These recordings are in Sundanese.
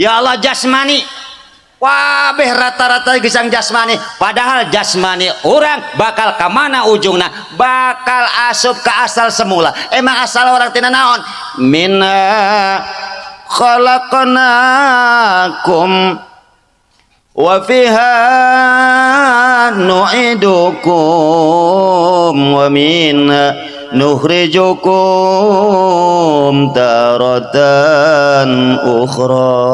Ya Allah, jasmani. Wabeh rata-rata gesang jasmani, padahal jasmani orang bakal kemana ujungna? Bakal asup ke asal semula. Emang asal orang tina naon? Minha khalaqnakum wa fiha nu'idukum wa minha nukhrijukum taratan ukhra.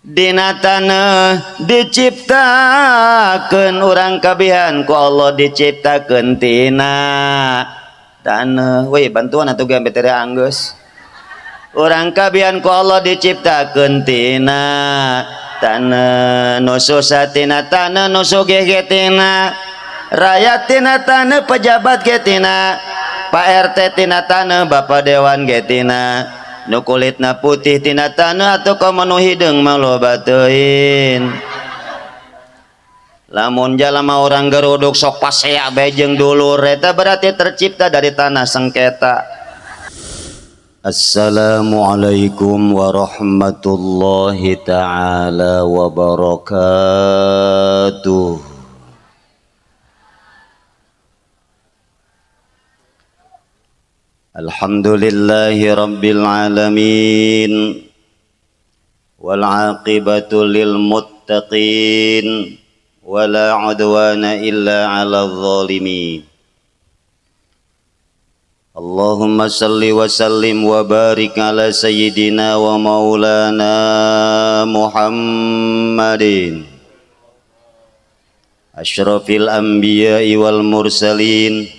Dina tanah diciptakeun urang kabihan, ku Allah diciptakeun tina tanah. Weh, bantuan atuh ge tere anggeus. Urang kabihan ku Allah diciptakeun tina tanah, nu susah tina tanah, nu sugih ge tina, rakyat tina tanah, pejabat ge tina, Pak RT tina tanah, Bapak Dewan ge tina, nu kulitna putih tina tanah atau komo nu hideung mah loba teuing. Lamun jalma orang geruduk sok pasea bae jeung dulur, eta berarti tercipta dari tanah sengketa. Assalamualaikum warahmatullahi taala wabarakatuh. Alhamdulillahi rabbil alamin wal aqibatu lil muttaqin wala udwana illa 'alal zalimin. Allahumma salli wa sallim wa barik ala sayyidina wa maulana Muhammadin asyrafil anbiya'i wal mursalin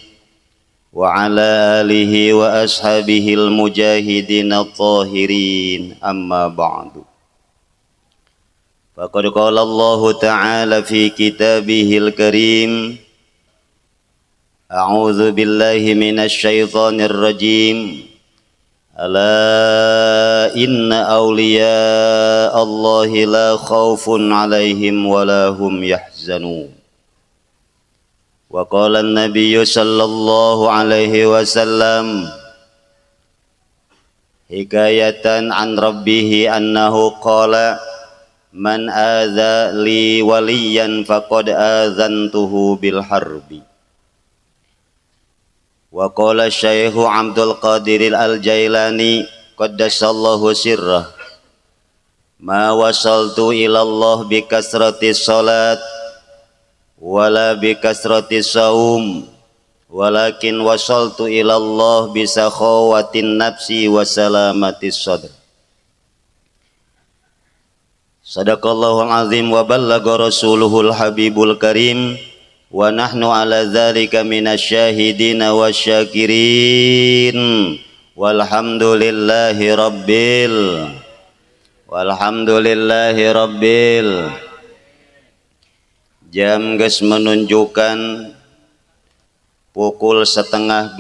wa ala alihi wa ashabihil mujahidin at-tahirin. Amma ba'du. Faqad qala Allah ta'ala fi kitabihil karim, a'udzu billahi minasy syaithanir rajim. Ala inna awliya Allahi la khaufun 'alaihim wa la hum yahzanun. Wa qala an-nabiy sallallahu alaihi wasallam hikayatan an rabbih annahu qala man adza li waliyan faqad adzantuhu bil harbi. Wa qala Syekh Abdul Qadir Al-Jailani qaddasallahu sirrah, ma wasaltu ila Allah bi kasrati salat wala bi kasrati saum, walakin wasaltu ila Allah bi sakhawatin nafsi wa salamatis sadr. Sadaqallahul azim wa ballaga rasuluhul habibul karim wa nahnu ala dzalika minasyahidin wasyakirin. Walhamdulillahi rabbil walhamdulillahi rabbil. Jam geus menunjukkan pukul 11.35.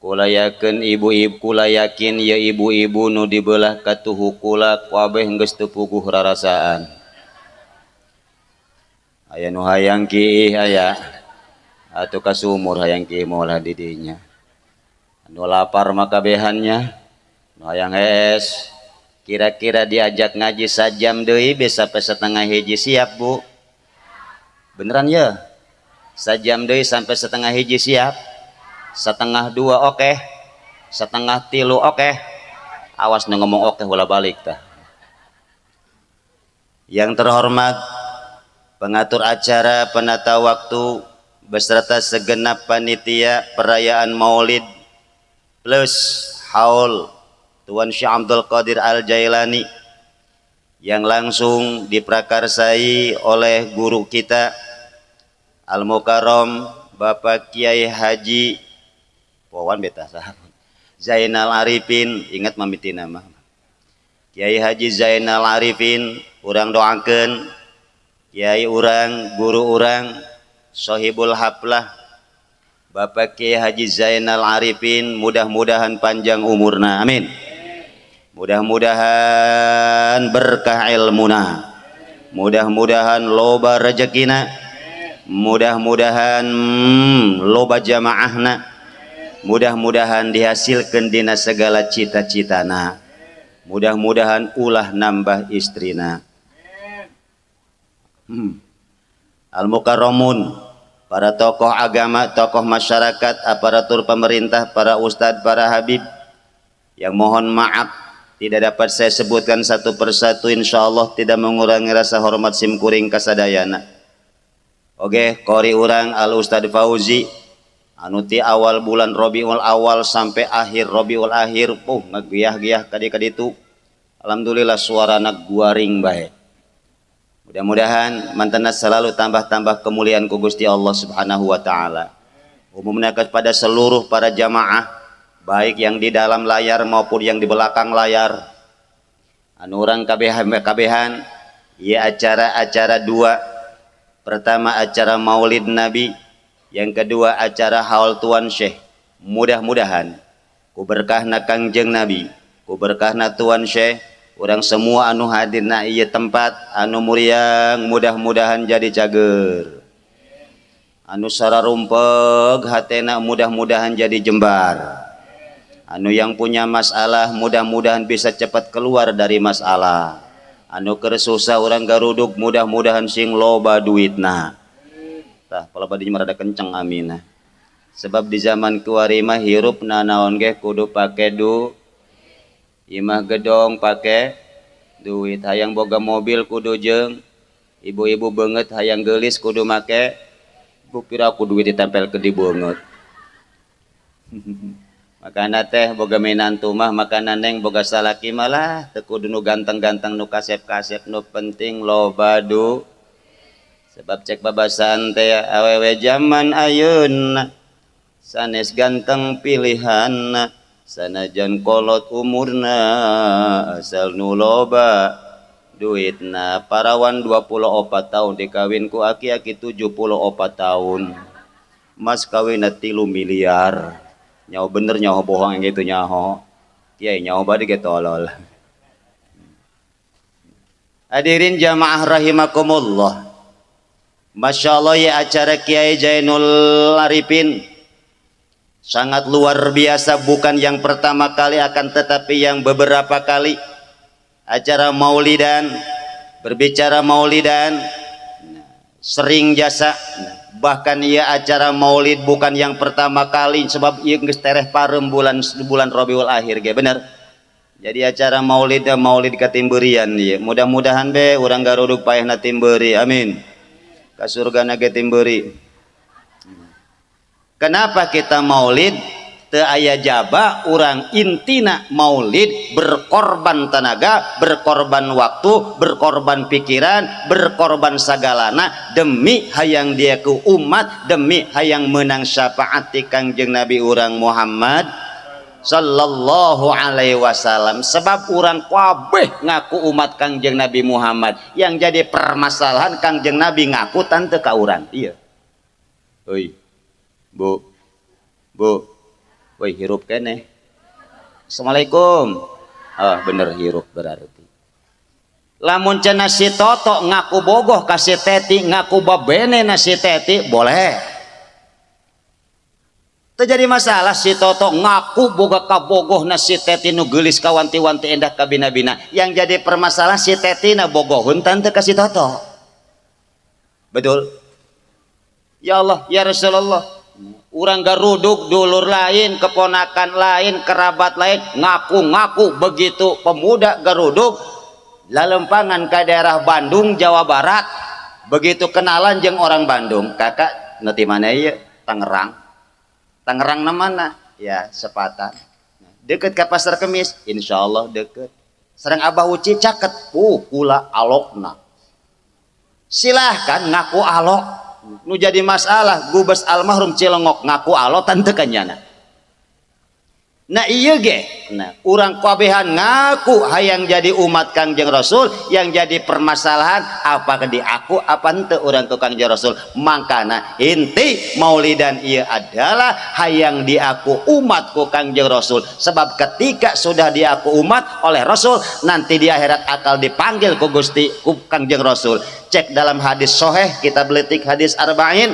Kula yakin ibu-ibu, kula yakin ya ibu-ibu nu dibelah katuhu kula kabeh geus teu puguh rarasaan. Aya nu hayang kiih aya atuh ka sumur hayang kiih molah di dinya. Nu lapar mah kabehannya, nu hayang hees. Kira-kira diajak ngaji sajam deui bisa sampai 12.30, siap bu? Beneran ya? Sajam deui sampai 12.30 siap? 1:30 oke? 2:30 oke? Awas nu ngomong oke ulah balik tah. Yang terhormat pengatur acara, penata waktu beserta segenap panitia perayaan Maulid plus haul Tuan Syekh Abdul Qadir Al-Jailani yang langsung diprakarsai oleh guru kita Al-Mukarram Bapak Kiai Haji Wawan beta Zainal Arifin, ingat mamiti nama Kiai Haji Zainal Arifin, urang doakeun Kiai urang, guru urang, Sohibul Haflah Bapak Kiai Haji Zainal Arifin, mudah-mudahan panjang umurna, amin. Mudah-mudahan berkah ilmuna, mudah-mudahan loba rezekina, mudah-mudahan loba jamaahna. Mudah-mudahan dihasilkan dina segala cita-citana. Mudah-mudahan ulah nambah istrina. Al Mukarromun, para tokoh agama, tokoh masyarakat, aparatur pemerintah, para ustadz, para habib, yang mohon maaf tidak dapat saya sebutkan satu persatu, insya Allah tidak mengurangi rasa hormat simkuring kasadayana. Oke, kori urang Al Ustadz Fauzi, anu ti awal bulan Robiul Awal sampai akhir Robiul Akhir, puh, ngegiah-giah kadi-kadi itu. Alhamdulillah, suarana guaring bae. Mudah-mudahan mantena selalu tambah-tambah kemuliaan ku Gusti Allah Subhanahu wa taala. Umumnya kepada seluruh para jamaah, baik yang di dalam layar maupun yang di belakang layar. Anu urang kabehan kabehan ya, acara-acara dua. Pertama acara Maulid Nabi, yang kedua acara Haul Tuan Syekh. Mudah-mudahan ku berkahna Kangjeng Nabi, ku berkahna Tuan Syekh, urang semua anu hadir na ieu tempat anu muriang mudah-mudahan jadi cager. Anu sararumpeg hatena mudah-mudahan jadi jembar. Anu yang punya masalah mudah-mudahan bisa cepat keluar dari masalah. Anu keur susah, urang Garudug, mudah-mudahan sing loba duitna. Tah, kalau badinya rada kenceng aminah. Sebab di zaman kuari mah hirup nanaon ge kudu pake du imah gedong pake duit, hayang boga mobil kudu jeung ibu-ibu, banget hayang gelis kudu make bukira aku duit ditempel ke di banget. Makana teh boga minantu mah, makana neng boga salaki malah teu kudu nu ganteng-ganteng, nu kasep-kasep, nu penting loba du. Sebab cek babasan teh, awewe zaman ayeuna sanes ganteng pilihan, sanajan kolot umurna, asal nu loba duitna. Parawan 24 tahun dikawin ku aki-aki 74 tahun, mas kawin 3 miliar. Nyaho bener nyaho bohong yang gitu, nyaho kiai nyaho badi ge tolol. Hadirin jamaah rahimakumullah, Masya Allah ya, acara Kiai Jainul Arifin sangat luar biasa. Bukan yang pertama kali, akan tetapi yang beberapa kali acara maulidan. Berbicara maulidan sering jasa, bahkan ia acara maulid bukan yang pertama kali, sebab ia geus tereh parem bulan bulan Rabiul Akhir ge bener. Jadi acara maulid, maulid katimberian ieu. Mudah-mudahan be urang Garudug paehna timberi, amin, ka surga ge timberi. Kenapa kita maulid? Teu aya jaba urang, intina maulid berkorban tenaga, berkorban waktu, berkorban pikiran, berkorban sagalana demi hayang dia ku umat, demi hayang menang syafaat ti Kangjeng Nabi urang Muhammad sallallahu alaihi wasallam. Sebab urang kabeh ngaku umat Kangjeng Nabi Muhammad. Yang jadi permasalahan, Kangjeng Nabi ngaku tante ka urang? Iya. Oi, Bu, Bu. Woi, hirup keneh. Assalamualaikum. Ah, bener hirup berarti. Lamun cenah si Toto ngaku bogoh ka si Teti, ngaku babene na si Teti, boleh terjadi masalah. Si Toto ngaku boga kabogoh na si Teti nu geulis kawanti-wanti, endah kabina-bina. Yang jadi permasalahan, si Teti na bogohun tante ka si Toto? Betul. Ya Allah, ya Rasulullah, urang Garudug, dulur lain, keponakan lain, kerabat lain ngaku-ngaku begitu. Pemuda Garudug lalempangan ke daerah Bandung, Jawa Barat, begitu kenalan jeng orang Bandung, "Kakak nanti mana ya?" "Tangerang." "Tangerang na mana?" "Ya, Sepatan." "Deket ke Pasar Kemis?" "Insya Allah deket." "Sareng Abah Uci caket?" Kula alokna." Silahkan ngaku alok. Nu jadi masalah, Gubes almarhum Cilengok ngaku alok tante kanyana? Nah, iya ge. Nah, urang kabehan ngaku hayang jadi umat Kangjeng Rasul. Yang jadi permasalahan, apakah di aku apa ente urang ke Kangjeng Rasul? Makana inti maulidan iya adalah hayang diaku umat ku Kangjeng Rasul. Sebab ketika sudah diaku umat oleh Rasul, nanti di akhirat akal dipanggil ku Gusti, ku Kangjeng Rasul. Cek dalam hadis soheh, kita beletik hadis arba'in.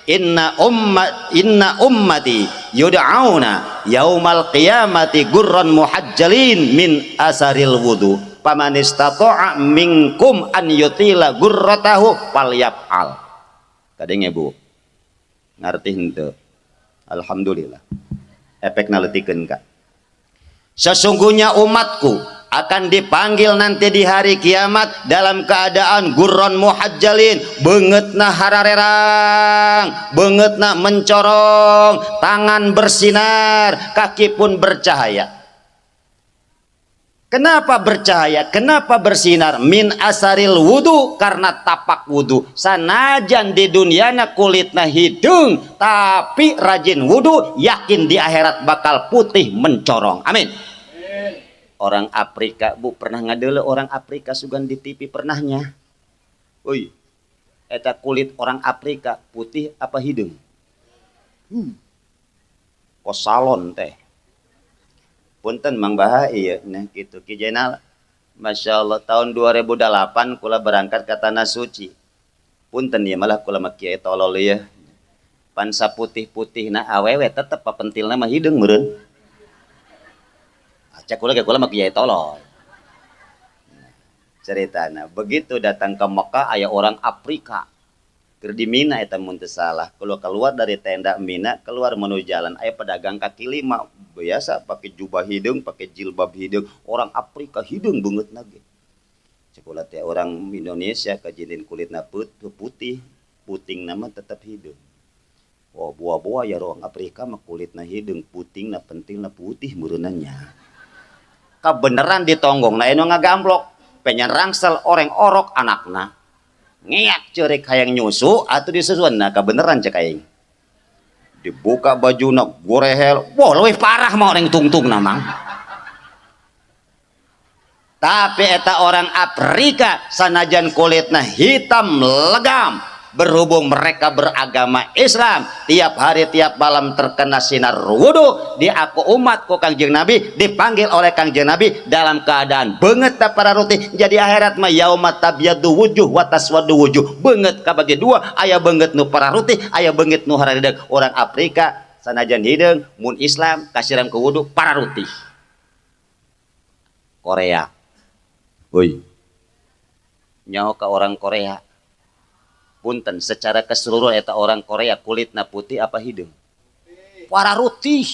Inna ummat, inna ummati yud'auna yaumal qiyamati gurran muhajjalin min asaril wudu, faman istata'a minkum an yutila gurratahu falyaf'al. Kadenge, Bu, ngarti henteu? Alhamdulillah, efekna leutikeun ka. Sesungguhnya umatku akan dipanggil nanti di hari kiamat dalam keadaan gurron muhajjalin, beungeutna hararerang, beungeutna mencorong, tangan bersinar, kaki pun bercahaya. Kenapa bercahaya? Kenapa bersinar? Min asaril wudu, karena tapak wudu. Sanajan di duniana kulitna hideung, tapi rajin wudu, yakin di akhirat bakal putih mencorong. Amin. Orang Afrika, Bu, pernah ngadeuleu orang Afrika sugan di TV pernahnya? Oi, eta kulit orang Afrika putih apa hideung? Kos salon teh. Punten, Mang Baha, iya, nah gitu Ki Jainal. Masya Allah, tahun 2008 kula berangkat ke Tanah Suci. Punten ya, malah kula mah kiai tolol ya. Pan saputih-putih na awewe tetep papentilna mah hideung meureun. Cek kula ge, kula mah kiai tolol. Ceritana, begitu datang ke Mekah aya orang Afrika. Keur di Mina eta mun teu salah. Keluar keluar dari tenda Mina, keluar menuju jalan, aya pedagang kaki lima biasa pakai jubah hideung, pakai jilbab hideung. Orang Afrika hideung beungeutna ge. Cek kula teh, orang Indonesia kajieun kulitna putih, putingna mah tetep hideung. Oh, buah-buah ya, orang Afrika mah kulitna hideung, putingna pentilna putih meureunna. Kebeneran ditonggong, nah anu ngagamblok, pengen rangsel oreng orok anakna. Ngeak ceurik hayang nyusu atuh disusuan, nah kebeneran cek aing. Dibuka bajuna gorehel, wah, leuwih parah mah orang tungtung mang. Tapi eta orang Afrika sanajan kulitna hitam legam, berhubung mereka beragama Islam, tiap hari tiap malam terkena sinar wudhu, diaku umat ku Kangjeng Nabi, dipanggil oleh Kangjeng Nabi dalam keadaan beungeut pararutih. Jadi akhirat mah yauma tabyadu wujuh wa taswadu wujuh, beungeut kabagi dua, aya beungeut nu pararutih, aya beungeut nu harareudeg. Orang Afrika sanajan hideung, mun Islam kasiram ke wudu pararutih. Korea. Woi, nyaho ka orang Korea? Punten, secara keseluruhan eta orang Korea kulitna putih apa hideung? Pararutih.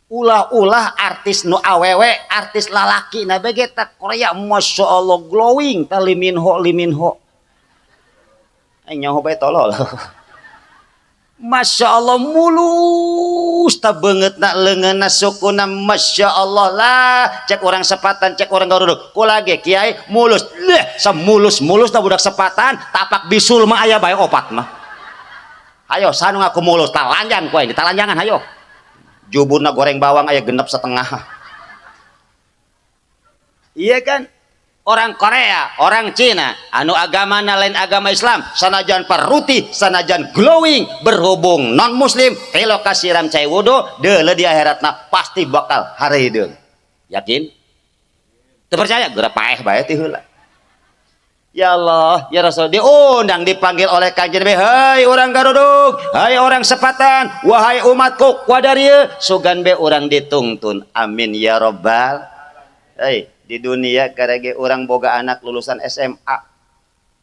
Ulah-ulah artis nu awewe, artis lalaki na bege Korea, masya Allah, glowing ta Lee Min Ho, Lee Min Ho. Aing nyaho bae, tolol. Masya Allah, mulus ta beungeutna, leungeunna, sukuna, masya Allah lah. Cek orang Sepatan, cek orang Garuduk, kula ge kiai mulus leh, semulus mulus ta budak Sepatan, tapak bisul mah aya bae opat mah. Ayo sanu ngaku mulus, talanjang ku aing, talanjangan hayo. Juburna goreng bawang aya 6,5. Iya kan? Orang Korea, orang Cina, anu agama lain agama Islam, sanajan parutih, sanajan glowing, berhubung non muslim, kalau kasiram cai wudu, deuleu di akhiratna pasti bakal hareudeng. Yakin? Teu percaya? Geura paeh bae ti heula. Ya Allah, ya Rasul, diundang, dipanggil oleh Kanjeng Nabi, "Hai orang Garuduk, hai orang Sepatan, wahai umatku, kuadarieu, sugan be urang ditungtun." Amin ya robbal. Hei, di dunia karege orang boga anak lulusan SMA,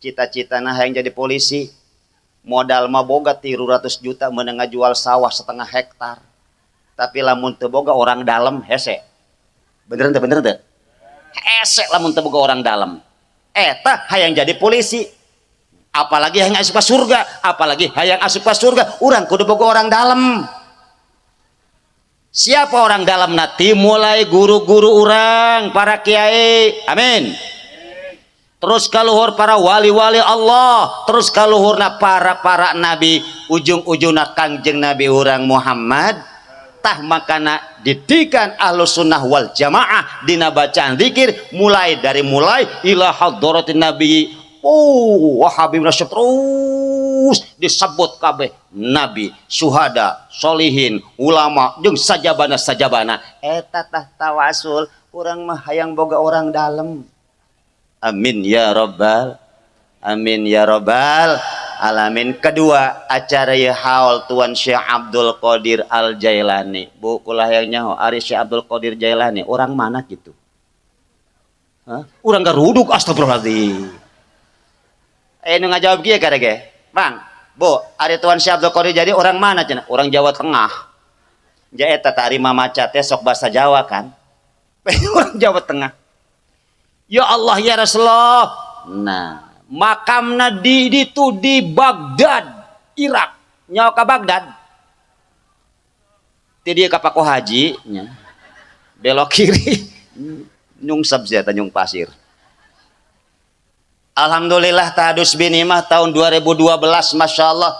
cita-citana hayang jadi polisi, modal mah boga 300 juta, meunang ngajual sawah setengah hektar. Tapi lamun teu boga orang dalam hese. Bener teu, bener teu? Hese lamun teu boga orang dalam. Eta hayang jadi polisi, apalagi hayang asup ka surga, apalagi hayang asup ka surga, urang kudu boga orang dalam. Siapa orang dalam? Nanti mulai guru-guru orang, para kiai, amin, terus kaluhur para wali-wali Allah, terus kaluhurna para para nabi, ujung-ujungna Kangjeng Nabi urang Muhammad. Tah, makana didikan Ahlus Sunnah wal Jamaah dina bacaan zikir mulai dari mulai ila hadratin nabi, oh wah, habib terus disebut kabeh, nabi, suhada, solihin, ulama, jeung sajabana sajabana eta. Tah, tawasul urang mah hayang boga orang dalam. Amin ya robbal, amin ya robbal. Alamin. Kedua acara ya haul Tuan Syekh Abdul Qadir Al Jailani. Bu, kula hayang nyaho ari Syekh Abdul Qadir Jailani orang mana gitu? Hah? Urang Garuduk, astagfirullahaladzim. Eh, nu ngajawab kieu karege. Bang, Bu, ari Tuan Syekh Abdul Qadir jadi orang mana cenah? Orang Jawa Tengah. Ja eta teh ari mamaca teh sok bahasa Jawa kan. Orang Jawa Tengah. Ya Allah ya Rasulullah. Nah, makamna di ditu di Baghdad, Irak. Nyawa ka Baghdad. Ti dieu ka Pako Haji nya. Belok kiri. Nyungsep sia Tanjung Pasir. Alhamdulillah tahadus binimah tahun 2012, Masya Allah.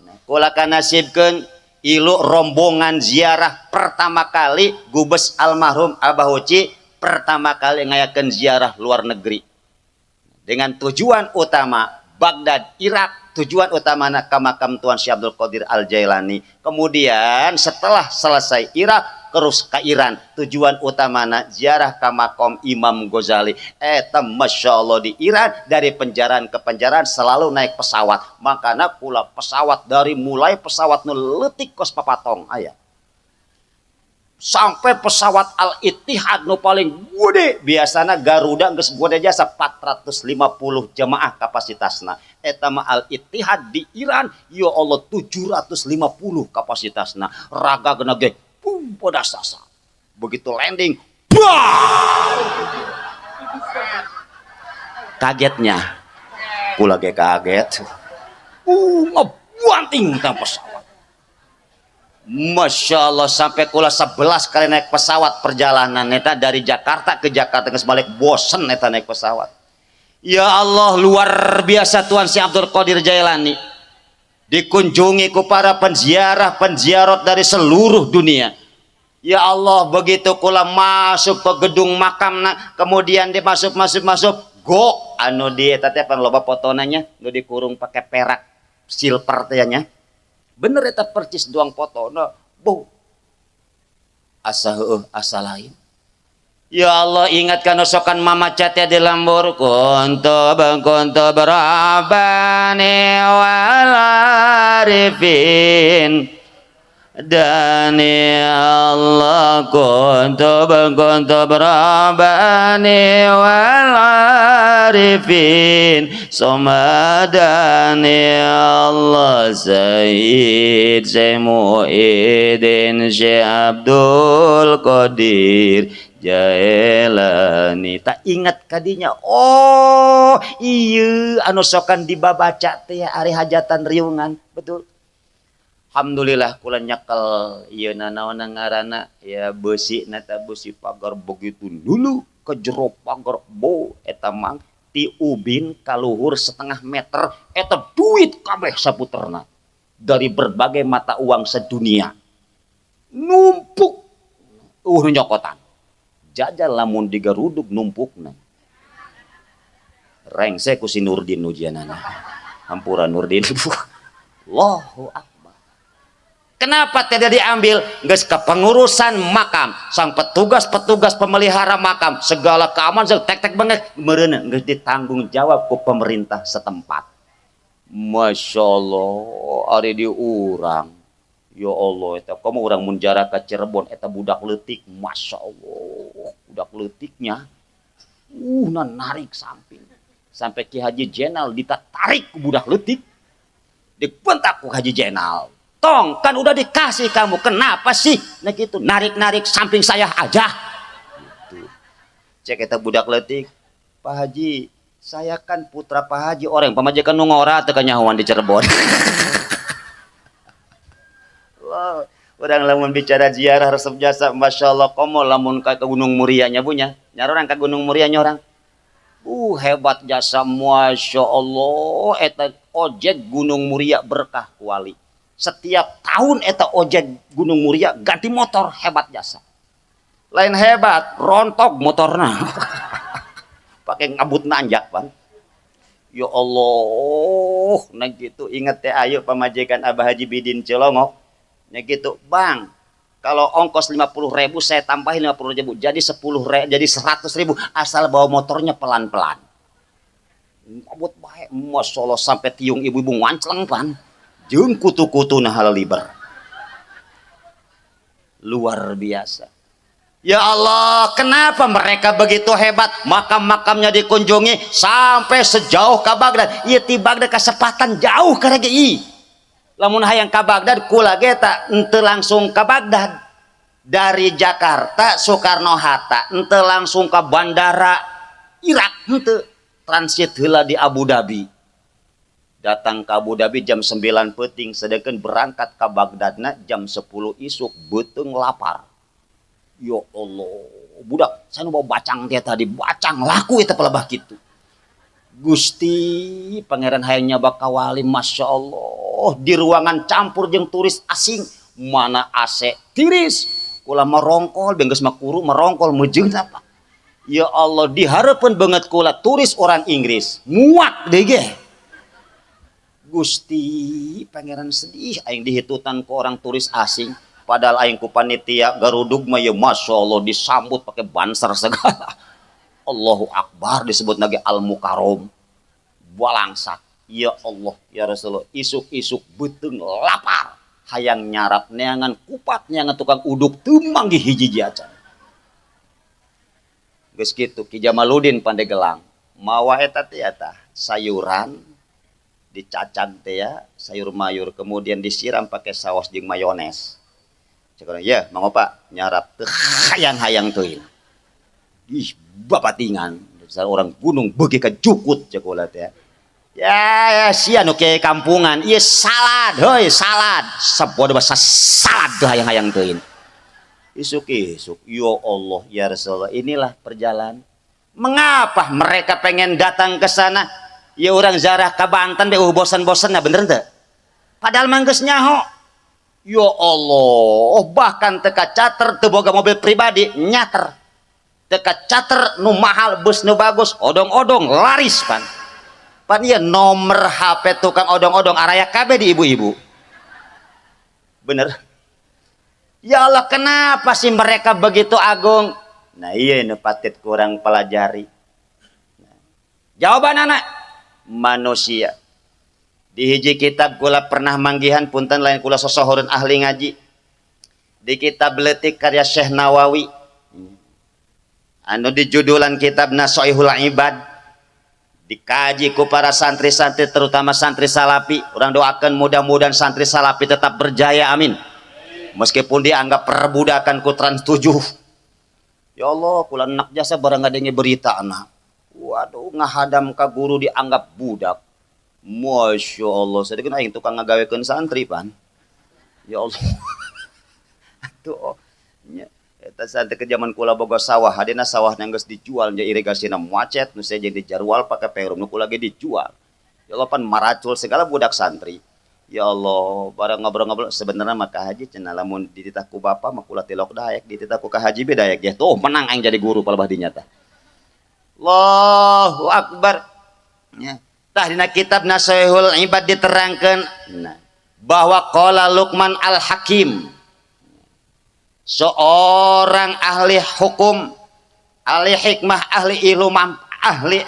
Nah, kula kanasibkeun ilu rombongan ziarah pertama kali Gubes almarhum Abah Uci pertama kali ngayakeun ziarah luar negeri dengan tujuan utama Baghdad, Irak, tujuan utama ke makam Tuan Syekh Abdul Qadir Al Jailani. Kemudian setelah selesai Irak terus ke Iran, tujuan utamana ziarah ke makam Imam Ghazali. Eta Masya Allah di Iran dari penjaraan ke penjaraan selalu naik pesawat. Makanya pula pesawat dari mulai pesawat nu leutik kos papatong aya sampai pesawat Al Ittihad nu paling gede, biasanya Garuda geus gede jasa 450 jemaah kapasitasna, eta mah Al Ittihad di Iran, ya Allah, 750 kapasitasna, raga ge pum sasa. Begitu landing, bah, kagetnya kula ge kaget, ngebanting tah pesawat. Masya Allah, sampai kula 11 kali naik pesawat perjalanan eta dari Jakarta ke Jakarta, geus balik bosen eta naik pesawat. Ya Allah, luar biasa Tuan Syekh Abdul Qadir Jailani dikunjungi ku para penziarah penziarah dari seluruh dunia. Ya Allah, begitu kula masuk ke gedung makamna, kemudian dia masuk masuk masuk go anu di eta teh pan loba fotonanya nu dikurung pakai perak silver teh nya. Bener eta percis doang fotona. Bu. Asa heueuh asa lain. Ya Allah, ingatkan sokan mamaca teh di lembur kuntu kuntu rabbani wal arifin dan ya Allah kuntu kuntu rabbani wal arifin somadan ya Allah Sayyid Syekh Muhyiddin Syekh Abdul Qadir Jailani. Tak ingat kadinya, oh iya, anu sokan dibabaca teh ari hajatan riungan betul. Alhamdulillah kula nyekel ieu nanaon ngaranna ya, besi nata, besi pagar, begitu dulu ke jero pagar bo eta mang ti ubin kaluhur setengah meter eta duit kabeh saputerna dari berbagai mata uang sedunia numpuk, nyokotan jajal lamun digarudug numpukna rengse ku si Nurdin ujianana. Hampura Nurdin. Allahu Akbar. Kenapa tidak diambil? Geus kepengurusan makam, sang petugas-petugas pemelihara makam, segala keamanan tek-tek banget meureun geus ditanggung jawab ku pemerintah setempat. Masya Allah, ari di urang. Ya Allah, eta kamu urang mun jarah ka Cirebon eta budak leutik, Masya Allah, budak leutiknya. Nah narik samping. Sampai Ki Haji Jenal ditarik ku budak leutik. Dibentak ku Haji Jenal. Tong, kan udah dikasih kamu, kenapa sih? Nah gitu, narik-narik samping saya aja. Gitu. Cek eta budak leutik, Pak Haji, saya kan putra Pak Haji, orang pamajikan nu ngora teu kanyahoan di Cirebon. Wow, orang lamun bicara ziarah resep jasa, Masya Allah, komo lamun ka ke Gunung Murianya bunya. Nyarorang ke Gunung Muria orang. Hebat jasa, Masya Allah, eta ojek Gunung Muria berkah kuali. Setiap tahun eta ojek Gunung Muria ganti motor, hebat jasa. Lain hebat, rontok motorna. Pakai ngabut nanjak, Bang. Ya Allah, nah gitu inget teh ayo pamajikan Abah Haji Bidin Cilongok. Ya gitu, Bang. Kalau ongkos 50 ribu saya tambahin 50 ribu, jadi 10 ribu, jadi 100 ribu, asal bawa motornya pelan-pelan. Ngabut bae, masyaallah, sampai tiung ibu-ibu ngancleng pan. Jeung kutu-kutuna halaliber. Luar biasa. Ya Allah, kenapa mereka begitu hebat? Makam-makamnya dikunjungi sampai sejauh ke Baghdad. Ieu ti Baghdad kasepatan jauh ka ih. Lamun hayang ka Baghdad kula ge tak henteu langsung ke Baghdad. Dari Jakarta Soekarno Hatta henteu langsung ke bandara Irak, henteu, transit heula di Abu Dhabi. Datang ke Abu Dhabi jam 9 peuting, sedangkan berangkat ke Baghdadna jam 10 isuk, beuteung lapar. Ya Allah, budak, saya bawa bacang dia tadi, bacang laku itu pelebah gitu. Gusti, Pangeran hayang nyaba kawali, Masya Allah, di ruangan campur jeung turis asing, mana AC tiris, kula merongkol, bengges makuru merongkol, mejeun apa. Ya Allah, diharapkan banget kula turis orang Inggris, muak deh ge. Gusti, Pangeran sedih, aing dihitutan ke orang turis asing. Padahal aing ku panitia garudug mah ya Masya Allah disambut pakai banser segala. Allahu Akbar, disebut lagi Al Mukarrom. Balangsak. Ya Allah, ya Rasulullah, isuk-isuk beuteung lapar. Hayang nyarap neangan kupat, neangan tukang uduk teu manggih hiji acan. Geus kitu Ki Jamaluddin Pandegelang mawa eta teh eta sayuran dicacag teh ya, sayur mayur, kemudian disiram pakai saus jeung mayones. Cek urang, ya, mang opa nyarap teu hayang-hayang teuing. Ih, bapatingan. Dasar orang gunung beuki ka jukut, cek kula teh. Ya, ya sia nu kiai kampungan, ieu salad, heuy salad. Sabodo basa salad teu hayang-hayang teuing. Isuk-isuk, ya Allah, ya Rasulullah, inilah perjalanan. Mengapa mereka pengen datang ke sana? Ya orang zarah ke Banten deh, bosan-bosan, nah bener teu? Padahal mah geus nyaho. Ya Allah, bahkan teka charter, teu boga mobil pribadi, nyater. Teka charter nu mahal, bus nu bagus, odong-odong laris pan. Pan ieu nomor HP tukang odong-odong araya kabeh di ibu-ibu. Bener. Ya Allah, kenapa sih mereka begitu agung? Nah, iya nu patut kurang pelajari. Nah, jawaban anak manusia. Di hiji kitab kula pernah manggihan, punten lain kula sosohoreun ahli ngaji. Di kitab leutik karya Syekh Nawawi. Anu di judulan kitab Nasoihul Ibad, dikaji ku para santri-santri, terutama santri salafi. Urang doakan mudah-mudahan santri salafi tetap berjaya, amin. Meskipun dianggap perbudakan ku Trans 7. Ya Allah, kula enak jasa barang ngadenge berita anak. Waduh, ngahadam ka guru dianggap budak. Masya Allah, saya kan aing tukang ngagawekeun santri pan. Ya Allah. Atuh, nya eta santri ke zaman kula boga sawah, hadina sawah geus dijual nya, irigasina macet, nu saya jadi jarwal pakai perum nu kula ge dijual. Ya Allah, pan maracul segala budak santri. Ya Allah, barang ngobrol-ngobrol sebenarnya maka haji cenah lamun dititah ku bapa mah kula tilok daek, dititah ku ka haji be daek ya. Tuh menang aing jadi guru palebah dinya tah. Allahu Akbar. Ya. Tah dina kitab Nasoihul Ibad diterangkan, nah, bahwa qala Luqman Al-Hakim, seorang ahli hukum, ahli hikmah, ahli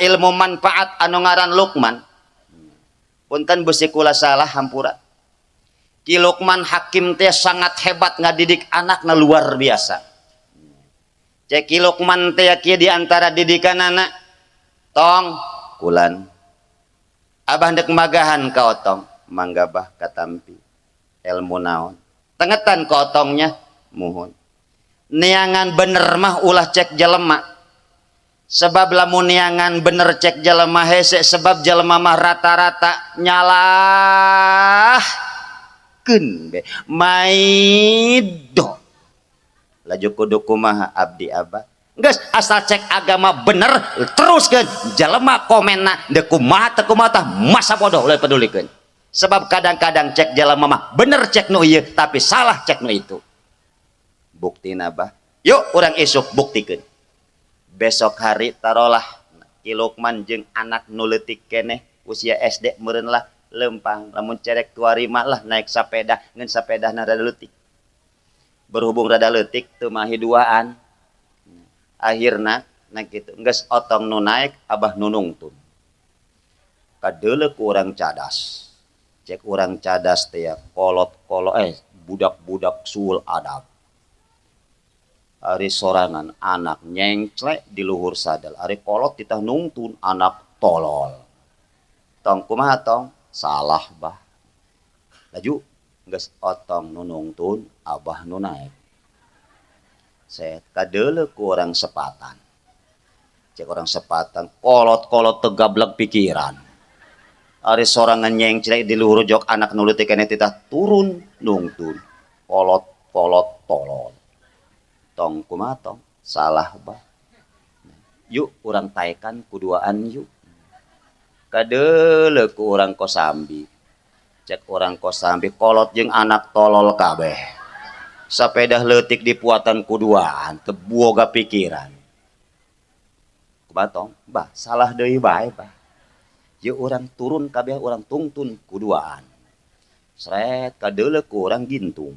ilmu manfaat anu ngaran Luqman. Punten besi kula salah hampura. Ki Luqman Hakim teh sangat hebat ngadidik anakna, luar biasa. Cek Ki Luqman teh kieu di antara didikan anak, tong kulan. Abah ndek magahan ka otong, mangga bah katampi. Ilmu naon? Tengetan ka otongnya, muhun. Neangan bener mah ulah cek jelema. Sebab lamun neangan bener cek jelema hese, sebab jelema mah rata-rata nyalahkeun be maido. Laju kudu kumaha abdi abah? Geus asal cek agama bener teruskeun, jelema komenna deuk kumaha teu kumaha tah masa bodoh, ulah pedulikeun. Sebab kadang-kadang cek jelema mah bener cek nu ieu tapi salah cek nu itu. Buktina bah, yuk urang isuk buktikeun. Besok hari tarolah Ki Lukman jeung anak nu leutik keneh usia SD meureun lah, lempang lamun cerek tuarima lah, naik sepeda, ngan sepedana rada leutik. Berhubung rada leutik teu mahi duaan, akhirna nah gitu, geus otong nu naik, abah nu nungtun. Kadeuleu ku urang cadas. Cek urang cadas teh ya, kolot-kolot, budak-budak suul adab. Ari sorangan anak nyengcle di luhur sadel, ari kolot titah nungtun anak tolol. Tong, kumaha tong? Salah bah. Laju geus otong nu nungtun, abah nu naek. Set kadeuleu ku urang sepatan. Cek urang sepatan, kolot-kolot teu gablek pikiran. Ari sorangan nyengcle di luhur jok, anak nu leutik keneh titah turun nungtun. Kolot-kolot tolol. Tong, kumaha tong? Salah bah. Yuk urang taekan kuduaan yuk. Kadeuleu ku urang Kosambi. Cek urang Kosambi, kolot jeung anak tolol kabeh. Sapedah leutik dipuatan kuduaan, teu boga pikiran. Kumaha tong? Bah, salah deui bae bah. Yuk urang turun kabeh, urang tungtun kuduaan. Sret kadeuleu ku urang Gintung.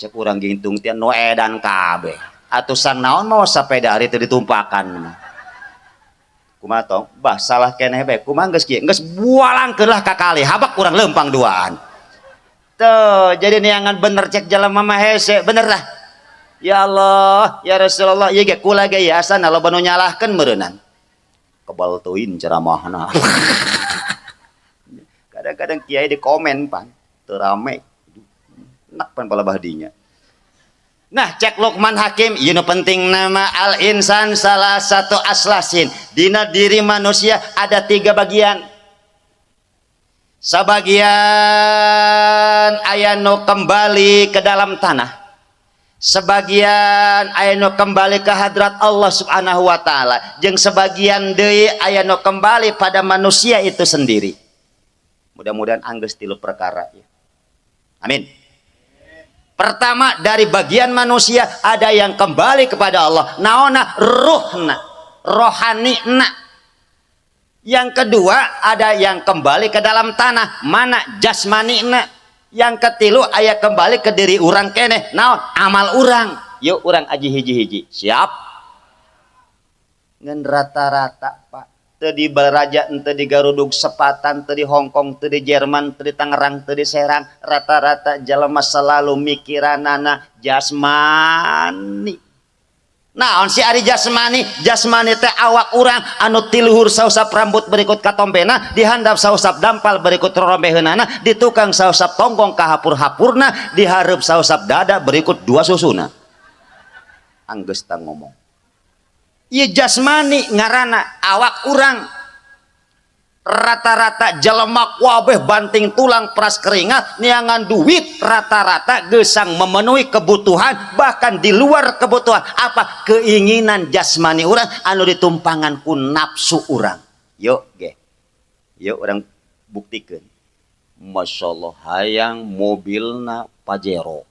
Cek urang Gintung teh nu edan kabeh. Atuh sang naon mawa sapeda ari teu ditumpakan mah. Kumaha tong? Bah, salah keneh bae. Kumaha geus kieu? Geus bualangkeun lah ka kali, habak urang leumpang duaan. Tuh, jadi neangan bener cek jelema mah hese, bener lah. Ya Allah, ya Rasulullah, ieu ge kula ge ya asana loba nu nyalahkeun meureunnan. Kebal teuing ceramahna. Kadang-kadang kiai di komen pan, teu rame. Enak pan palabah dinya. Nah, cek Luqman Hakim, ieu nu penting nama al insan salah satu aslasin. Dina diri manusia ada tiga bagian. Sabagian aya nu kembali ke dalam tanah. Sebagian aya nu kembali ke hadrat Allah Subhanahu wa taala, jeung sebagian deui aya nu kembali pada manusia itu sendiri. Mudah-mudahan anggeus tilu perkara ya. Amin. Pertama, dari bagian manusia ada yang kembali kepada Allah. Naona? Ruhna, rohanina. Yang kedua, ada yang kembali ke dalam tanah, mana? Jasmanina. Yang ketilu, aya kembali ke diri urang keneh. Naon? Amal urang. Yuk urang aji hiji-hiji. Siap? Ngan rata-rata, Pak, teu di Balaraja, teu di Garudug Sepatan, teu di Hongkong, teu di Jerman, teu di Tangerang, teu di Serang, rata-rata jelema selalu mikiranana jasmani. Naon si ari jasmani? Jasmani teh awak urang anu ti luhur sausap rambut berikut katompena, dihandap sausap dampal berikut rorombeheunana, di tukang sausap tonggong kahapur-hapurna, dihareup sausap dada berikut dua susuna. Anggeus tah ngomong. Ieu jasmani ngaranna awak urang. Rata-rata jelema wabeh banting tulang peras keringat neangan duit, rata-rata gesang memenuhi kebutuhan, bahkan di luar kebutuhan, apa keinginan jasmani urang anu ditumpangan ku nafsu urang. Yuk ge, yuk urang buktikan. Masya Allah, hayang mobilna Pajero,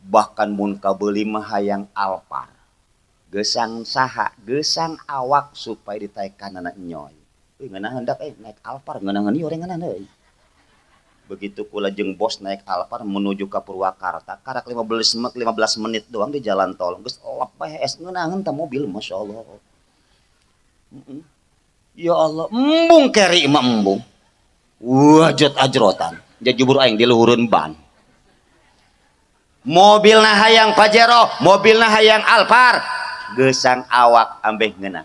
bahkan mun kabeuli mah hayang Alphard. Gesang saha? Gesang awak supaya ditaekan anak nyoy. Wih, ngeunah hendak naik Alphard, ngeunaheun ieu orang ngeunah euy. Begitu kula jeung bos naik Alphard menuju ke Purwakarta, karak 15 menit doang di jalan tol, geus lep bae es ngeunaheun tah mobil, Masya Allah. Ya Allah, embung keri mah embung. Wajat ajrotan, jajubur aing di luhureun ban. Mobilna hayang Pajero, mobilna hayang Alphard, gesang awak ambeh ngeunah.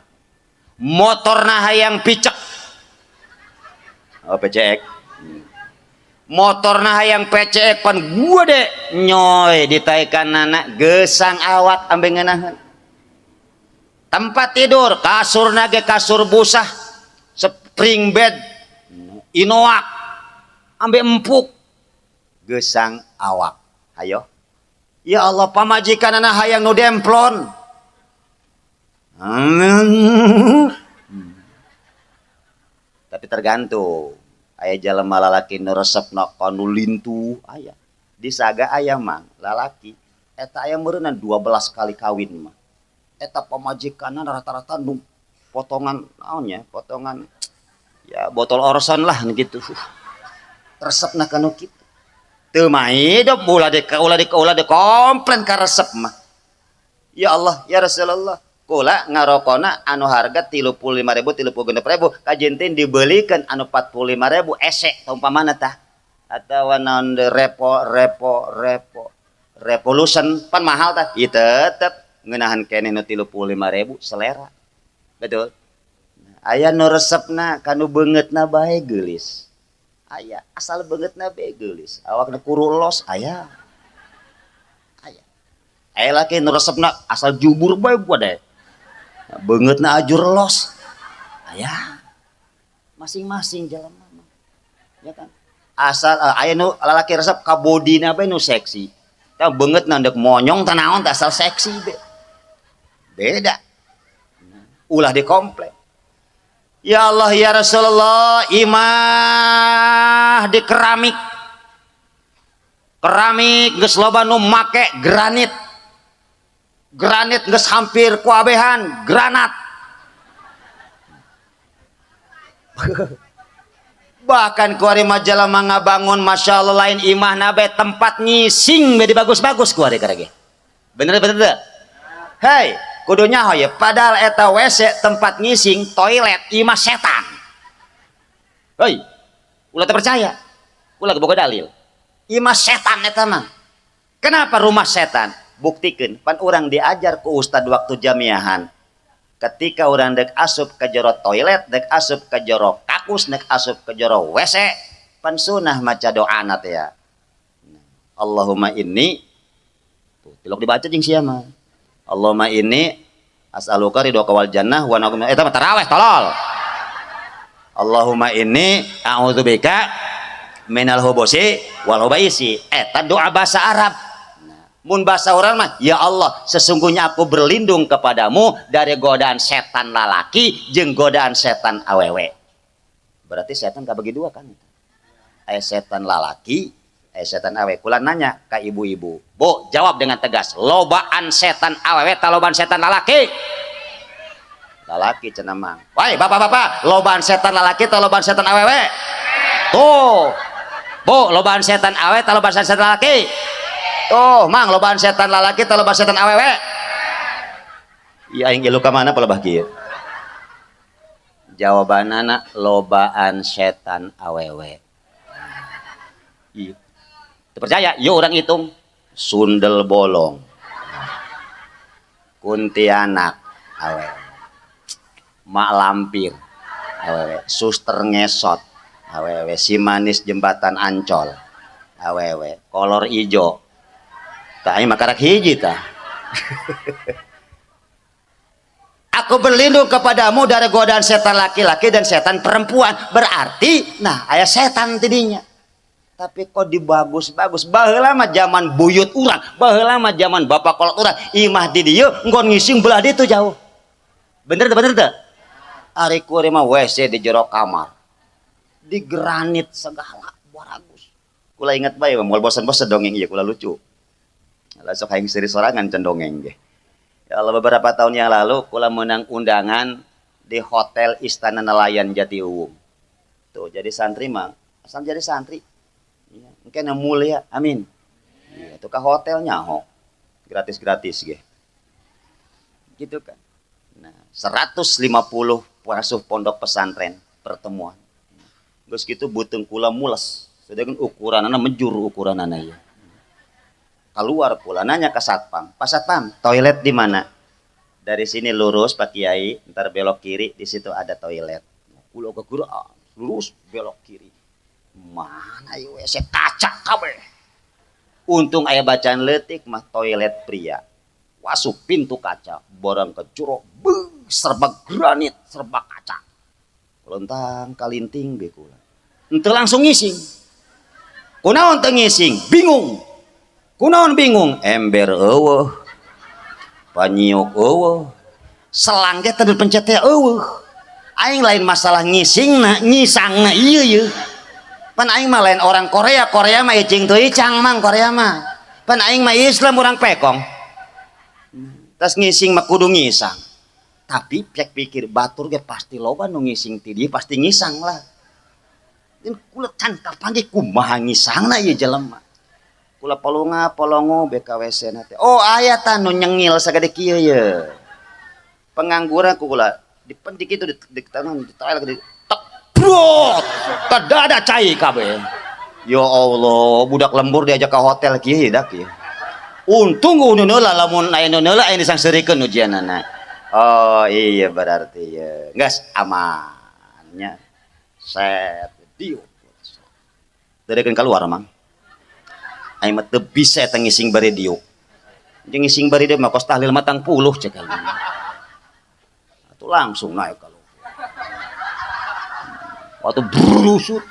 Motorna hayang picek. Oh, PCX. Motorna hayang PCX pan gua deh nyoy ditaekan anak, gesang awak ambeh ngeunaheun. Tempat tidur, kasur nage kasur busah, spring bed, inoak, ambeh empuk, gesang awak. Ayo. Ya Allah, pamajikan anak hayang nu demplon. Tapi tergantung. Aya jelema lalaki nu resepna ka nu lintu, aya. Di Saga aya mang lalaki eta aya meureunna 12 kali kawin mah. Eta pamajikanna rata-rata nu potongan naonnya, potongan ya botol Orson lah gitu. Resepna ka nu kitu. Teu maidop ulah di ulah di ulah di komplain ka resep mah. Ya Allah, ya Rasulullah. Kula ngarokona anu harga 35.000 36.000 kajentin dibelikan anu 45.000 esek umpamana tah atawa naon repo repo repo revolution pan mahal tah ieu tetep ngeunahan keneh nu 35.000 selera. Betul. Aya nu resepna kanu beungeutna bae geulis. Aya asal beungeutna bae geulis. Awakna kuru los aya. Aya. Aya laki nu resepna asal jubur bae gua deh. Beungeutna ajur los. Aya. Masing-masing jelema mah. Ya kan? Asal aya nu lalaki resep ka bodina bae nu seksi. Tah beungeutna ndek monyong tah naon tah asal seksi be. Beda. Ulah dikomplek. Ya Allah ya Rasulullah, imah di keramik. Keramik geus loba nu make granit. Granit geus hampir kuabehan, granat. Bahkan kuari majalah mangabangun Masya Allah lain imah nabe tempat ngising bedi bagus-bagus kuari karege. Bener bener teu? Hei, kudu nyaho ya, padahal eta WC tempat ngising toilet imah setan. Hei, ulah teu percaya. Ulah boga dalil. Imah setan eta mah. Kenapa rumah setan? Buktikeun pan urang diajar ku ustad waktu jamiahan. Ketika urang dek asup ke jero toilet, dek asup ke jero kakus, dek asup ke jero WC, pan sunah maca doana teh ya. Allahumma inni, tuh tilok dibaca jeung sia mah. Allahumma inni as'aluka ridhoka wal jannah wa na'udzu eta mah tarawih tolol. Allahumma inni a'udzubika minal hubusi wal hubaisi. Eta doa bahasa Arab. Mun bahasa orang mah, ya Allah, sesungguhnya aku berlindung kepadamu dari godaan setan lalaki jeung godaan setan awewe. Berarti setan kabagi dua kan? Aya setan lalaki, aya setan awewe. Kula nanya ka ibu-ibu, Bu, jawab dengan tegas, lobaan setan awewe ta lobaan setan lalaki? Lalaki cenah mang. Woi, bapak-bapak, lobaan setan lalaki ta lobaan setan awewe? Tuh. Bu, lobaan setan awewe ta lobaan setan lalaki? Tuh, mang, lobaan setan lalaki ta lobaan setan awewe? Iya, aing ilu ka mana palebah kieu? Jawabanana lobaan setan awewe. Iya. Teu percaya? Yuk urang hitung. Sundel bolong. Kuntianak awewe. Mak lampir awewe, suster ngesot awewe, si manis jembatan Ancol awewe, kolor ijo. Tah aing mah karak hiji tah. Aku berlindung kepadamu dari godaan setan laki-laki dan setan perempuan. Berarti nah aya setan tidinya. Tapi kok dibagus-bagus. Baheula mah zaman buyut urang, baheula mah zaman bapak kolot urang, imah di dieu nggon ngising belah ditu jauh. Bener teu, bener teu? Ari kuari mah WC di jero kamar. Di granit segala baragus. Kula inget bae moal bosan-bosan dongeng ieu kula lucu. Lah sok aing seuri sorangan can dongeng ge. Ya Allah, beberapa tahun yang lalu kula menang undangan di Hotel Istana Nelayan Jatiuwung. Tuh jadi santri mah, asal jadi santri. Iya, engke mulia, amin. Iya, tuh ke hotelnya ho. Gratis-gratis ge. Gitu kan. Nah, 150 pengasuh pondok pesantren pertemuan. Geus kitu beuteung kula mules. Sedangkan ukuranana mejur ukuranana ieu. Keluar pula nanya ke satpam, Pak Satpam, toilet di mana? Dari sini lurus Pak Kiai, ntar belok kiri, di situ ada toilet. Kula gegerak, lurus belok kiri. Mana ieu WC kaca kabeh. Untung aya bacaan leutik mah toilet pria. Wasup pintu kaca, barang ke jero, beuh, serba granit, serba kaca. Lontang kalinting be kula. Henteu langsung ngising. Kunaon teu ngising? Bingung. Kunaon bingung? Ember eueuh. Panyiok eueuh. Selang ge teu dipencet teh eueuh. Aing lain masalah ngisingna, ngisangna ieu ieu. Pan aing mah lain orang Korea, Korea mah icing teu icang mang Korea mah. Pan aing mah Islam urang pekong. Tas ngising mah kudu ngisang. Tapi pek pikir batur ge pasti loba nu ngising ti dieu pasti ngisang lah. Jeung kula can kapanggih kumaha ngisangna ieu jelema. Kula palunga polongo BKWC na teh. Oh aya tah nu nyengil sagede kieu ye. Pengangguran ku kula dipentik itu di tangan, ditarik di tek brot kada cai kabeh. Ya Allah, budak lembur diajak ke hotel kieu dak kieu. Untung nu heula, lamun aya nu heula aya disangseurikeun ujianana. Oh iya, berarti ya geus amannya. Set diuk. Derekeun keluar, Mang. Aing mah teu bisa eta ngising bari diuk. Jeung ngising bari diuk mah kos tahlil matang puluh cek aing. Atuh langsung naik kalau. Waktu berusut.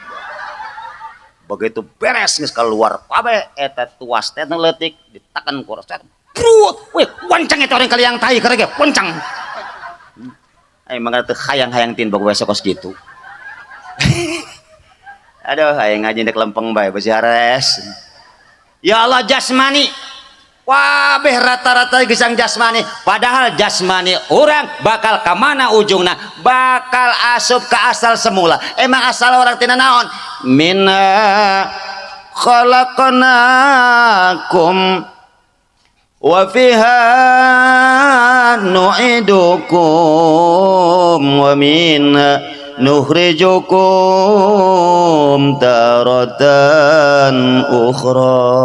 Begitu beres geus keluar kabeh eta tuas teh nu leutik ditekan ku set. Brut, wih, wancang eta orang kaliang tai karege, wancang. Aing mah teu hayang-hayang tin boga kos kitu. Aduh, aing ngaji dek lempeng bae besi hares. Ya Allah, jasmani. Wabeh rata-rata gesang jasmani, padahal jasmani orang bakal kemana ujungna? Bakal asup ke asal semula. Emang asal orang tina naon? Minha khalaqnakum wa fiha nu'idukum wa minha nukhrijukum taratan ukhra.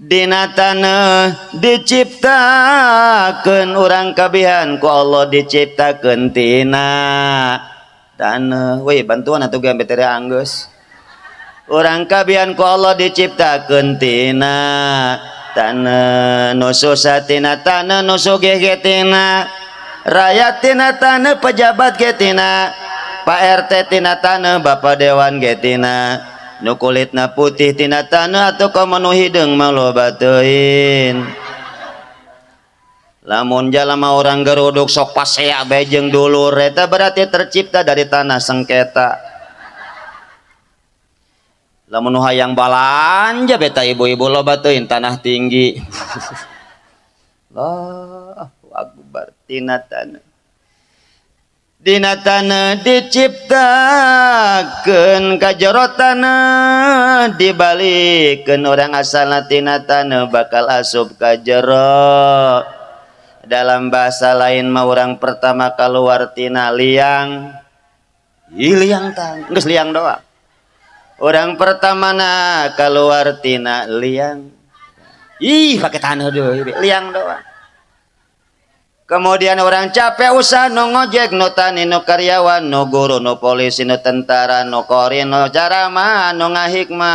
Dina taneuh diciptakeun urang kabihan ku Allah, diciptakeun tina taneuh. Weh, bantuan atuh ge ambe tere anggeus. Urang kabihan ku Allah diciptakeun tina taneuh, nu susah tina taneuh, nu sugih ge tina rakyat tina taneuh, pejabat ge tina, Pak RT tina taneuh, Bapak Dewan ge tina, nu kulitna putih tina taneuh atau komo nu hideung mah loba teuing. Lamun jalma orang geruduk sok pasea bae jeung dulur, eta berarti tercipta dari tanah sengketa. Lamun nu hayang balanja beta ibu-ibu loba teuing tanah tinggi. Allahu akbar, tina taneuh. Dina taneuh diciptakeun, ka jero taneuh dibalikeun. Urang asalna tina taneuh bakal asup ka jero. Dalam bahasa lain mah urang pertama keluar tina liang. Ih, liang tang, geus liang doang. Urang pertama na keluar tina liang. Ih, pakai tanah deui, liang doang. Kemudian orang capek usaha, nu ngojek, nu tani, nu karyawan, nu guru, nu polisi, nu tentara, nu kori, nu carama, nu ngahikmat,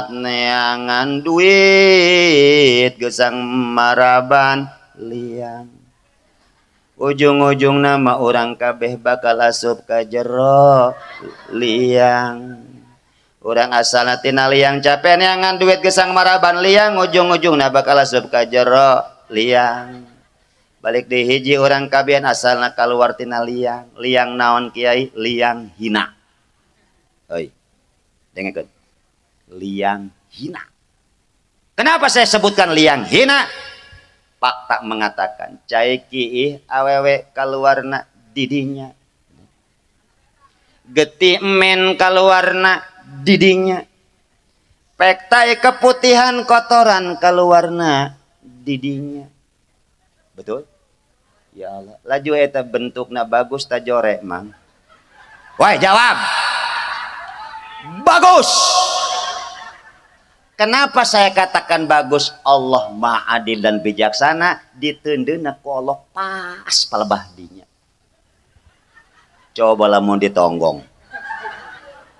neangan duit gesang maraban liang. Ujung-ujung nama orang kabeh bakal asup ka jero liang. Orang asalna tina liang, capek neangan duit gesang maraban liang, ujung-ujungna bakal asup ka jero liang. Balik di hiji, orang kabian asalna keluar tina liang. Liang naon, Kiai? Liang hina. Oi, dengekeun, liang hina. Kenapa saya sebutkan liang hina? Fakta mengatakan cai kiih awewe kaluarna didinya, getih men kaluarna didinya, pektai keputihan kotoran kaluarna didinya. Betul? Ya Allah, laju eta bentukna bagus ta jorek, Mang? Woi, jawab. Bagus. Kenapa saya katakan bagus? Allah Maha Adil dan Bijaksana, diteundeuna ku Allah pas palebah dinya. Coba lamun ditonggong.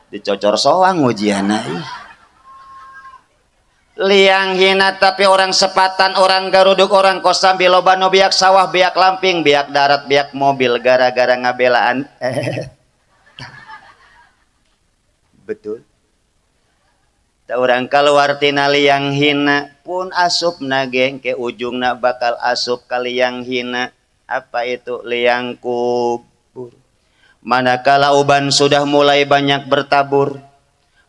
Dicocor soang ujianna ih. Liang hina, tapi orang Sepatan, orang Garuduk, orang Kosambi loba nu biak sawah, biak lamping, biak darat, biak mobil gara-gara ngabelaan. Betul. Orang keluar tina liang hina pun asup nageng ke ujungna bakal asup ka liang hina. Apa itu? Liang kubur. Manakala uban sudah mulai banyak bertabur,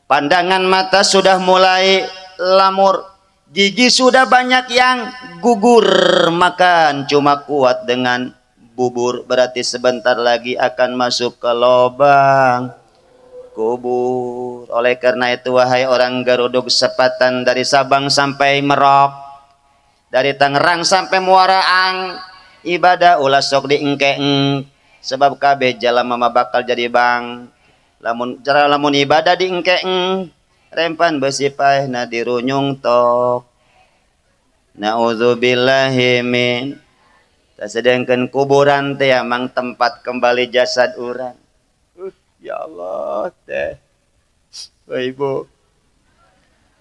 pandangan mata sudah mulai lamur, gigi sudah banyak yang gugur, makan cuma kuat dengan bubur, berarti sebentar lagi akan masuk ke lubang kubur. Oleh karena itu, wahai orang Garuduk Sepatan dari Sabang sampai Merauke, Dari Tangerang sampai Muara Ang ibadah ulah sok diengke-eng sebab kabeh jalma mah bakal jadi bang. Lamun cara lamun ibadah diengke-eng rempan besi paehna dirunyung tok. Nauzubillahi min. Sedangkan kuburan teh emang tempat kembali jasad urang. Ya Allah teh. Ibu.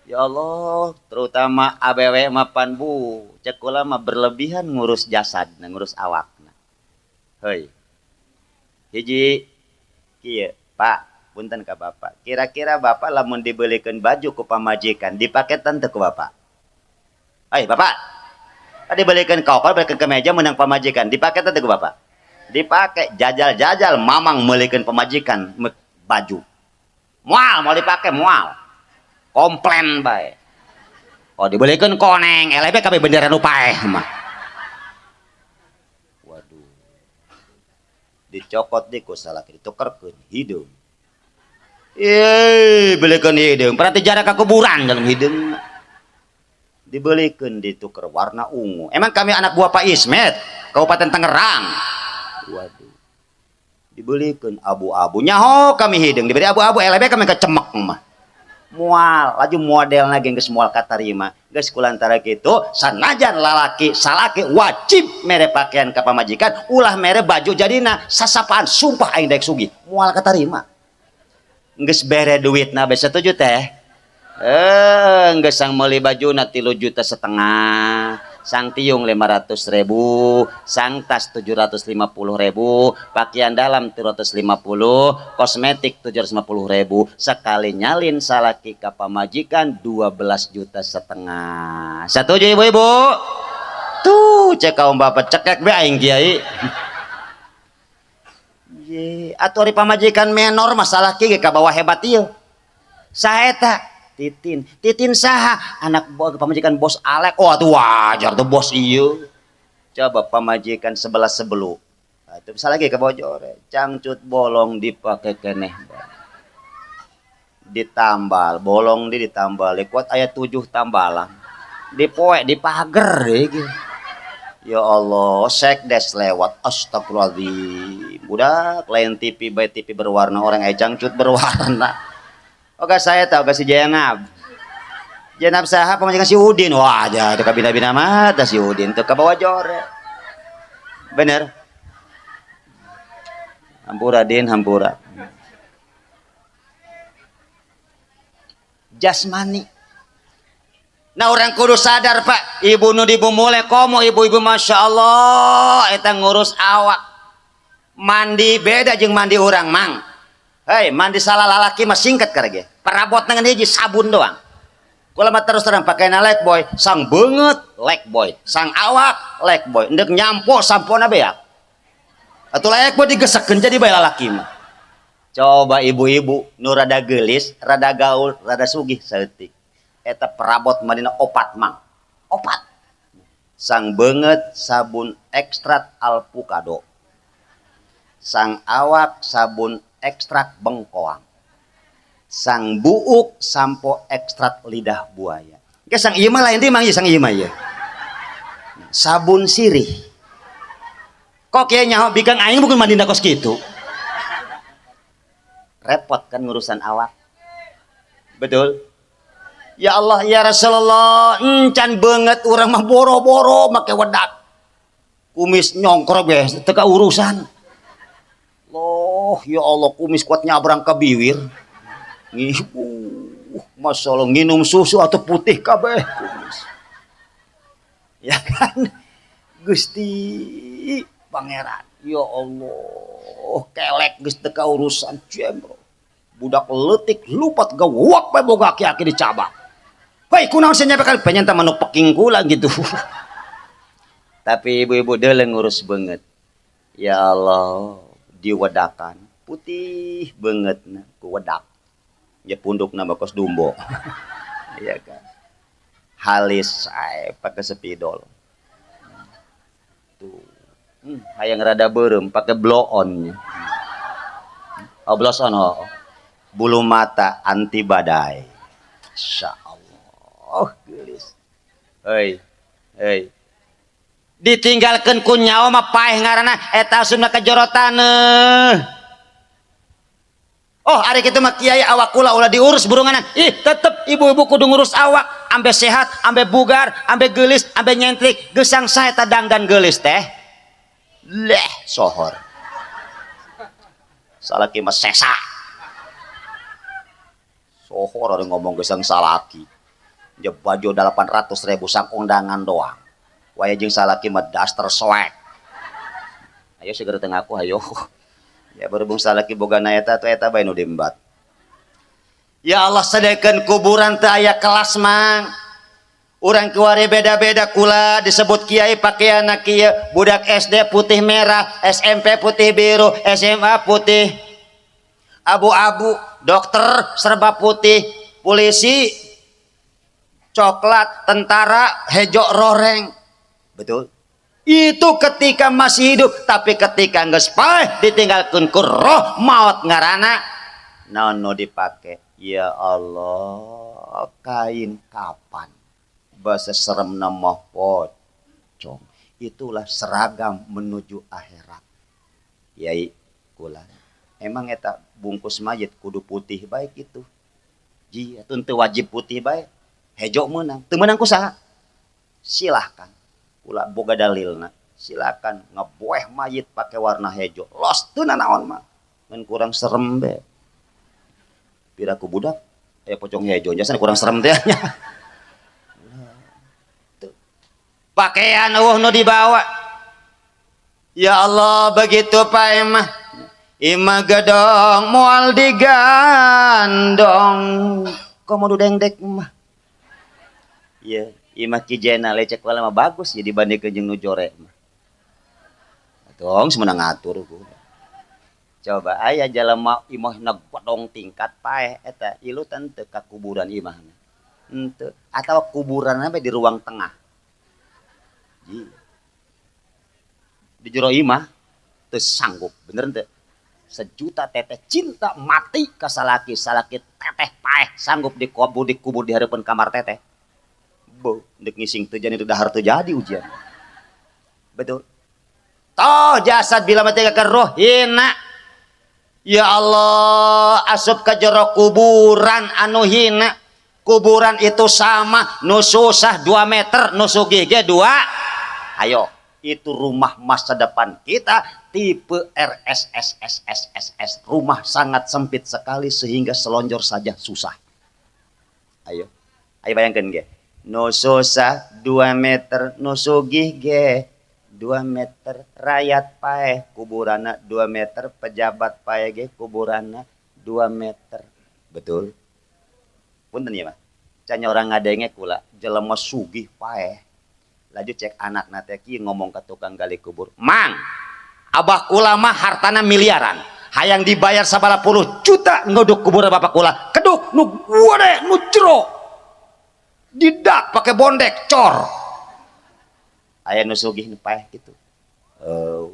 Ya Allah, terutama awewe mapan bu, cek kula mah berlebihan ngurus jasad, ngurus awakna. Heuy. Hiji kieu, Pak, punten ka Bapak. Kira-kira Bapak lamun dibelikeun baju ku pamajikan, dipaketan teu ku Bapak? Hai, Bapak. Dibelikan kaokal, belikan kemeja menang pamajikan, dipakai teu ku Bapak? Dipakai, jajal-jajal mamang melikan pamajikan baju. Mual mau dipakai mual. Komplain bae. Oh dibelikan koneng, elebe kabeh bendera nu paeh mah. Waduh. Dicokot di ku salaki ditukerkeun hideung. Ih, belikan hideung, berarti jarak ke kuburan dalam hideung. Dibelikan ditukar warna ungu. Emang kami anak buah Pak Ismet, Kabupaten Tangerang. Waduh. Dibelikan abu-abu. Nyaho kami hideung, diberi abu-abu elebe kami kecemek mah. Mual, laju model lagi geus moal katarima. Geus kulantara kitu, sanajan lalaki salaki wajib mere pakaian ka pamajikan, ulah mere baju jadina sasapaan sumpah aing daek sugih. Moal katarima. Geus bere duitna bae setuju teh? Geus sang meuli bajuna 3,5 juta, sang tiung 500 ribu, sang tas 750 ribu, pakaian dalam 750, kosmetik 750 ribu, sekali nyalin salaki ka pamajikan 12,5 juta. Setuju ibu-ibu? Tuh cek kaum bapak cekek be aing kiai. Ye, atuh ari pamajikan menor masalah kieu ka bawah hebat ieu. Saha eta? Titin. Titin saha? Anak pamajikan bos Alek. Oh atuh wajar tuh bos ieu. Coba pamajikan sebelah sebelu. Nah, itu bisa lagi ke bojore. Cangcut bolong dipakai keneh. Ditambal, bolong di ditambal. Kuat ayat 7 tambalan. Dipoek, dipager deh gitu. Ya Allah, sekdes lewat. Astagfirullahaladzim. Budak lain TV bae TV berwarna orang aya cangcut berwarna. Oke saya tahu ke si Jenab. Jenab saha pamajikan si Udin. Wah, aja itu kabina-bina mata si Udin tuh ke bawah jore. Bener? Hampura Din, hampura. Jasmani. Nah orang kudu sadar Pak, ibu nu dibumule komo ibu-ibu masya Allah, eta ngurus awak. Mandi beda jeung mandi orang mang. Hei, mandi salah lalaki mah singkat karege. Perabot dengan hiji sabun doang. Kula mah terus terang pakai lek boy, sang beungeut lek boy, sang awak lek boy, endek nyampo sampona beak. Atuh lek boy digesekeun jadi bae lalaki mah. Coba ibu-ibu nu rada geulis, rada gaul, rada sugih saeutik. Eta perabot mandina opat mang. Opat. Sang beungeut sabun ekstrak alpukado. Sang awak sabun ekstrak bengkoang. Sang buuk sampo ekstrak lidah buaya. Ke sang ieu mah lain deui mang ieu sang ieu mah ieu. Sabun sirih. Kok kieu nyaho bikang aing bukan mandina kos kitu. Repot kan ngurusan awak. Betul? Ya Allah ya Rasulullah, encan banget urang mah boro-boro make wedak. Kumis nyongkrok be teu urusan. Loh, ya Allah kumis kuat nyabrang ke biwir. Ngibu, Masya Allah nginum susu atau putih kabeh kumis. Ya kan? Gusti Pangeran, ya Allah, kelek geus teu urusan jembro. Budak leutik lupat gawak bae boga aki-aki dicabak. Hei, kunaon sia nyampe kali pengen manuk peking kula gitu. Tapi ibu-ibu deuleu ngurus banget. Ya Allah, diwedakan putih banget nah, ku wedak. Ya pundukna mah kos dumbo. Iya kan. Halis ae pakai spidol. Tuh. Hayang rada beureum pakai blow on. Oh, blow on oh. Bulu mata anti badai. Masya Allah, gelis. Hei, Hei, ditinggalkan ku nyawa mah paeh ngaranna eta, asupna ka jero taneuh. Oh, ari kitu mah, kiai, awak kula ulah diurus burunganan. Ih, tetep ibu-ibu kudu ngurus awak ambe sehat, ambe bugar, ambe gelis, ambe nyentrik. Gesang saha eta dangdan gelis teh? Leh, sohor. Salaki mah sesa. Sohor ada ngomong gesang salaki. Dia baju 800 ribu sang undangan doang. Waya jeung salaki mah daster soek. Ayo segera tengah aku, ayo. Ya, berhubung salaki boga na eta tuh, eta bae nu diembat. Ya Allah, sedekkeun kuburan teu aya kelas, Mang. Urang kiwari beda-beda. Kula disebut kiai pakaian kieu, budak SD putih merah, SMP putih biru, SMA putih abu-abu, dokter serba putih, polisi coklat, tentara hejo roreng. Betul? Itu ketika masih hidup, tapi ketika geus paeh ditinggalkeun ku roh maut ngaranna, naon nu dipake? Ya Allah, kain kapan. Bahasa serem nama pocong. Itulah seragam menuju akhirat. Yai kula. Emang eta bungkus mayit kudu putih baik itu? Jia, teu wajib putih baik. Hejo menang. Teu meunang ku saha? Silahkan. Kula boga dalilna. Silakan ngeboeh mayit pakai warna hejo. Los teu nanaon mah. Ngan kurang serem be. Pira ku budak aya pocong hejo jasa kurang serem teh nya. Pakaian eueuh nu dibawa. Ya Allah, begitu Pak emah. Imah gedong moal digandong. Komo dengdek mah. Ya, imah Ki Jenal cek kula mah bagus ya dibandingkeun jeung nu jore mah. Tong semenang ngatur ku. Coba aya jalema imahna gedong tingkat paeh eta ilutan teu ka kuburan imahna. Henteu, atawa kuburanna di ruang tengah. Ji. Di jero imah teu sanggup, bener henteu? Sejuta teteh cinta mati ka salaki, salaki teteh paeh sanggup dikubur, dikubur di hadapan kamar teteh? Bo, ndek ngising teu jadi, dahar teu jadi ujian. Betul. Toh jasad bila mati ke roh hina. Ya Allah, asup ke jero kuburan anu hina. Kuburan itu sama, nu susah 2 meter, nu sugih ge 2. Ayo, itu rumah masa depan kita tipe R S S S S S S. Rumah sangat sempit sekali sehingga selonjor saja susah. Ayo. Ayo bayangkan ge. Nu susah 2 meter, nu sugih ge 2 meter, rakyat paeh kuburanna 2 meter, pejabat paeh ge kuburanna 2 meter. Betul? Punten ya mah. Can orang ngadenge kula jelema sugih paeh. Laju cek anak teh kieu ngomong ke tukang gali kubur. "Mang, abah kula mah hartana miliaran. Hayang dibayar sabala puluh juta ngeduk kubur bapak kula. Keduk nu gede, nu jero. Didak pakai bondek, cor." Aya nu sugih nu paeh gitu? Oh,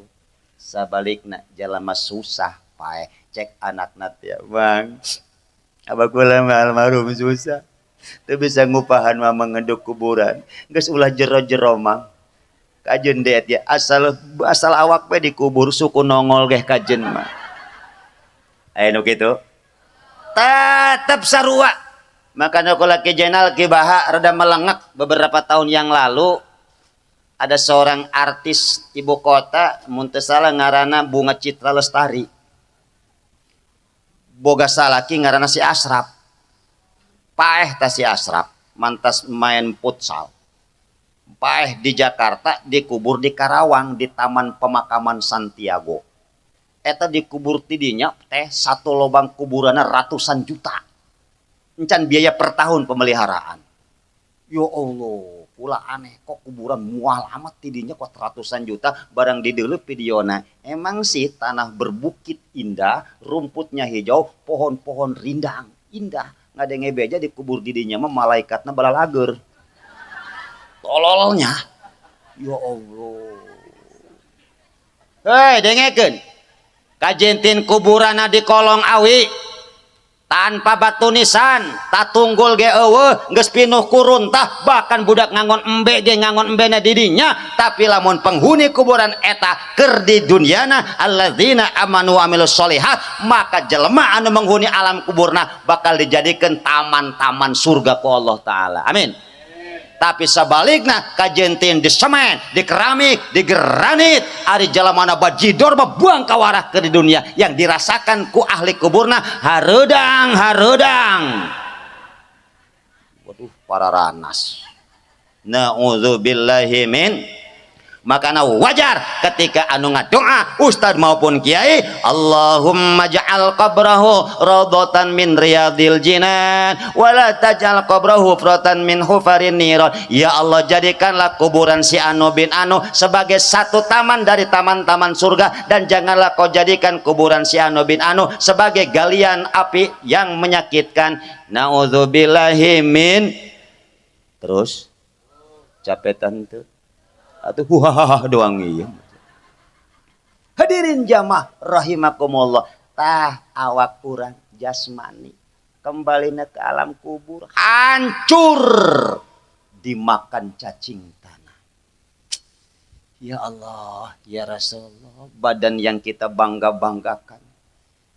sabalikna jalma susah paeh cek anakna teh, "Bang, abah kula mah almarhum susah. Teu bisa ngupahan mama ngeduk kuburan. Geus ulah jero-jero, Mang. Kajen deet ya, asal asal awak we dikubur, suku nongol geh kajen mah." Aya nu kitu? Tetep sarua. Makanya kalau Ki Jenal, Ki Baha rada melengak, beberapa tahun yang lalu ada seorang artis ibu kota, mun teu salah ngaranna Bunga Citra Lestari. Boga salaki ngaranna si Asraf. Paeh ta si Asraf, mantas main futsal. Paeh di Jakarta, dikubur di Karawang di Taman Pemakaman Santiago. Eta dikubur tidinya teh satu lubang kuburannya ratusan juta. Encan biaya per tahun pemeliharaan. Ya Allah, pula aneh kok kuburan mual amat tidinya kok ratusan juta barang di dulu videona. Emang sih tanah berbukit indah, rumputnya hijau, pohon-pohon rindang, indah. Ngadenge beja dikubur didinya mah malaikatna balalager. Tololnya. Ya Allah. Hei, dengekeun. Kajentin kuburan di kolong awi. Tanpa batu nisan, tatunggul ge euweuh, geus pinuh ku runtah, bahkan budak ngangon embe ge ngangon embena didinya. Tapi lamun penghuni kuburan eta keur di dunyana alladzina amanu wa amilus solihat, maka jelema anu menghuni alam kuburna bakal dijadikan taman-taman surga ku Allah Ta'ala. Amin. Tapi sebaliknya kajentin di semen, di keramik, di granit, ari jalamana bajidor buang kawarah ke di dunia, yang dirasakan ku ahli kuburna hareudang hareudang. Waduh, para ranas. Na'udzubillahi min. Makana wajar ketika anu ngadoa, ustad maupun kiai, "Allahumma ja'al qabrahu radatan min riyadil jinan wala taj'al qabrahu hufratan min hufarin niran." Ya Allah, jadikanlah kuburan si anu bin anu sebagai satu taman dari taman-taman surga dan janganlah kau jadikan kuburan si anu bin anu sebagai galian api yang menyakitkan. Na'udzubillahi min. Terus capek tentu atau huhaha doang. Iya, hadirin jamaah rahimakumullah, tah awak kurang jasmani kembali ke alam kubur, hancur dimakan cacing tanah. Ya Allah, ya Rasulullah, badan yang kita bangga-banggakan,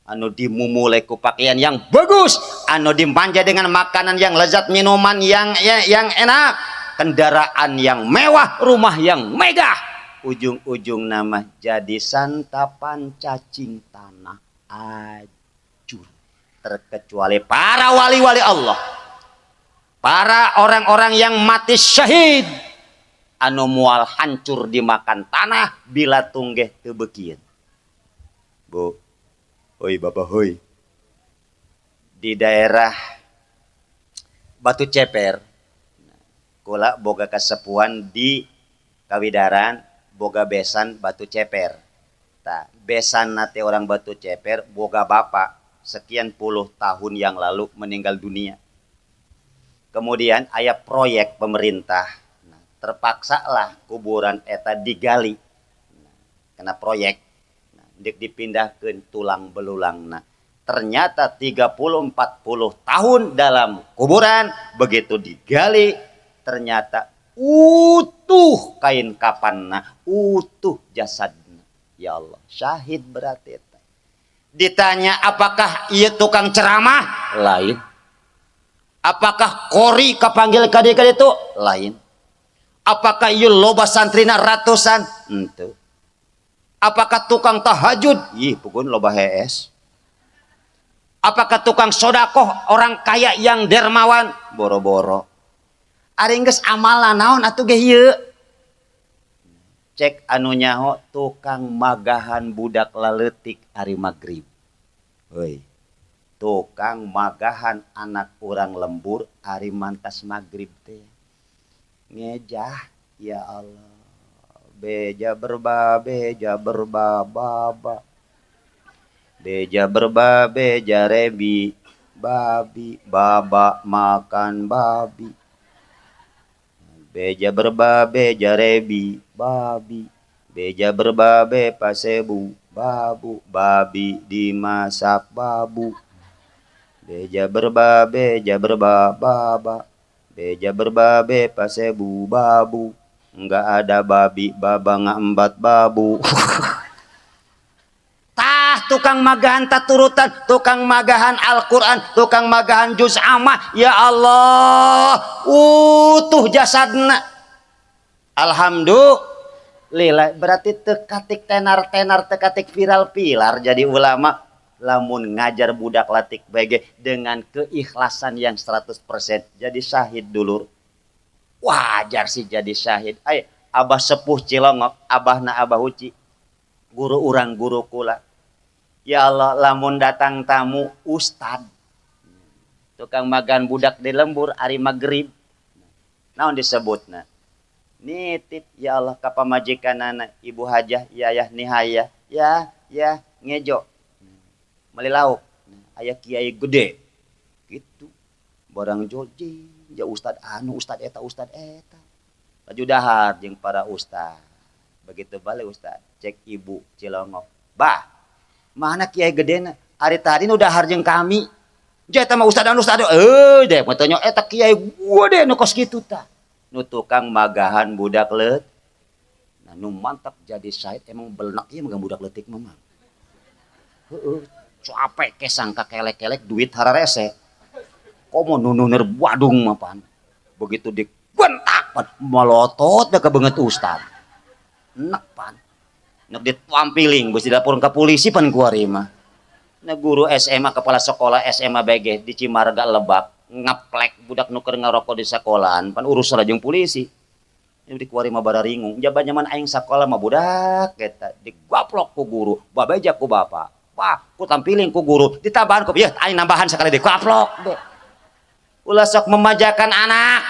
anu dimumule ku pakaian yang bagus, anu dimanja dengan makanan yang lezat, minuman yang ya, yang enak, kendaraan yang mewah, rumah yang megah, ujung-ujung nama jadi santapan cacing tanah, ajur. Terkecuali para wali-wali Allah, para orang-orang yang mati syahid, anu mual hancur dimakan tanah bila tunggeh teu beukieun. Bu, hoi bapak hoi. Di daerah Batu Ceper, kula boga kasepuhan di Kawidaran, boga besan Batu Ceper. Tah, besan nate orang Batu Ceper, boga bapak sekian puluh tahun yang lalu meninggal dunia. Kemudian aya proyek pemerintah, nah, terpaksalah kuburan eta digali. Nah, kena proyek, nah, dipindahkan tulang belulang. Nah, ternyata 30-40 tahun dalam kuburan, begitu digali ternyata utuh kain kapanna, utuh jasadna. Ya Allah, syahid berarti. Ditanya, apakah ia tukang ceramah? Lain. Apakah kori kapanggil kade kade itu? Lain. Apakah ia loba santrina ratusan? Ente. Apakah tukang tahajud? Ih, pukul loba HS. Apakah tukang sodakoh, orang kaya yang dermawan? Boro-boro. Ari geus amalan naon atuh ge ieu? Cek anu nyaho, tukang magahan budak laletik ari magrib. Hoi. Tukang magahan anak urang lembur ari mantas magrib teh. Ngejah, ya Allah. Beja berba, beja berba, baba. Beja berba, beja rebi, babi, baba makan babi. Beja berba, beja rebi, babi. Beja berba, be pasebu, babu, babi dimasak babu. Beja berba, beja berba, baba. Beja berba, be pasebu, babu. Enggak ada babi, baba ngambat babu. Tah, tukang magahan taturutan, tukang magahan Al-Quran, tukang magahan juz amma, ya Allah, utuh jasadna. Alhamdulillah, berarti tekatik tenar-tenar, tekatik viral-viral jadi ulama. Lamun ngajar budak leutik BG dengan keikhlasan yang 100% jadi syahid dulur. Wajar sih jadi syahid. Ay, abah sepuh Cilongok, abahna abah uci, guru urang, guru kula. Ya Allah, lamun datang tamu ustad, tukang magan budak di lembur ari maghrib. Naon disebutna? Nitip, ya Allah, ka pamajikanana, Ibu Hajah Yayah Nihaya, ya ya ngejo. Meli lauk. Aya kiai gede. Gitu. Barang joji, ya ustad anu, ustad eta, ustad eta. Laju dahar jeung para ustad. Begitu balik ustad, cek ibu Cilongok. "Bah, mana kiai gedena? Ari tadi nu dahar jeung kami." Jeta mah ustad anu ustad euy deh mah teu eta kiai gua deh nu kos kitu tah. Nu tukang magahan budak leut. Nah, nu mantap jadi syahid emang belenek ieu mah budak leutik mah. Heeh, capek kesang ka kelek-kelek duit hararese. Komo nu nuner badung mah pan. Begitu digentak pan malotot da ka beungeut ustad. Nek pan. Nek ditampiling geus dilaporkeun ka polisi pan kuari mah. Nah, guru SMA, kepala sekolah SMA BG di Cimarga Lebak ngeplek budak nu keur ngarokok di sekolahan pan urusan jeung polisi. Di kuari mah bararingung. Jaban zaman aing sakola mah budak eta digaplok ku guru, babeja ku bapak. Wah, ku tampiling ku guru, ditambahan ku ieu aing nambahan sekali digaplok. Ulah sok memajakan anak.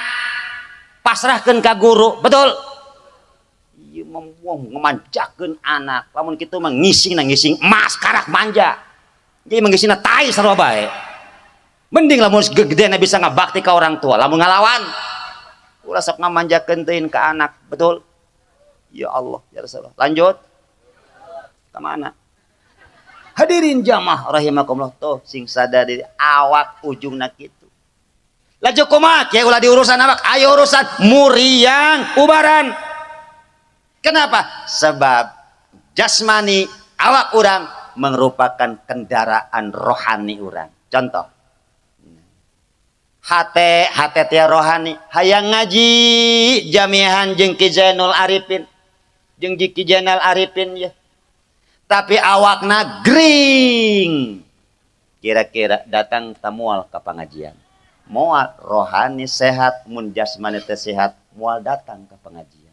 Pasrahkeun ka guru, betul? Ieu mah ngemanjakeun anak. Lamun kitu mah ngisingna ngising emas karak manja. Jadi mengisinya tai sarua bae. Mending lamun gedena bisa ngabakti ka orang tua, lamun ngalawan. Ulah sok ngamanjakeun teuing ka anak, betul? Ya Allah, ya Rasulullah. Lanjut. Ka mana? Hadirin jamaah rahimakumullah, tuh sing sadar diri awak ujungna kitu. Laju kumaha kieu ulah diurusan awak, ayo urusan muriang ubaran. Kenapa? Sebab jasmani awak urang merupakan kendaraan rohani urang. Contoh, hate hate teh rohani hayang ngaji jamiahan jeung Ki Zainul Arifin jeung Ki Zainal Arifin ya, tapi awakna gering, kira-kira datang tamual ke pengajian? Moal. Rohani sehat, mun jasmani teh sehat moal datang ke pengajian.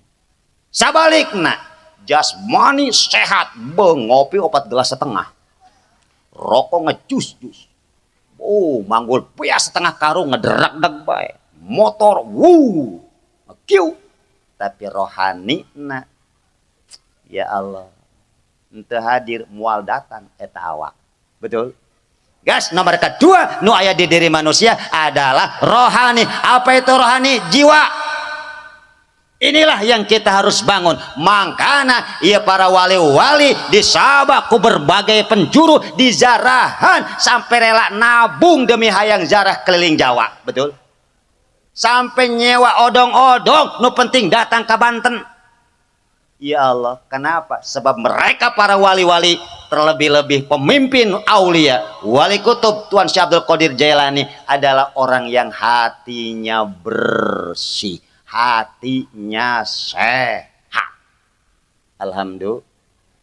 Sabalikna jasmani sehat, ngopi 4,5 gelas, rokok ngejus-jus, oh manggul beas setengah karung ngederak-deg bae, motor wuh kiu, tapi rohani na ya Allah ente hadir, mual datang eta awak, betul? Gas nomor kedua nu aya di diri manusia adalah rohani. Apa itu rohani? Jiwa. Inilah yang kita harus bangun. Makana ia para wali-wali disabak ku berbagai penjuru di zarahan sampai rela nabung demi hayang zarah keliling Jawa, betul? Sampai nyewa odong-odong, nu penting datang ke Banten. Ya Allah, kenapa? Sebab mereka para wali-wali, terlebih-lebih pemimpin aulia, wali kutub Tuan Syekh Abdul Qadir Jailani adalah orang yang hatinya bersih, hatinya sehat. Alhamdulillah.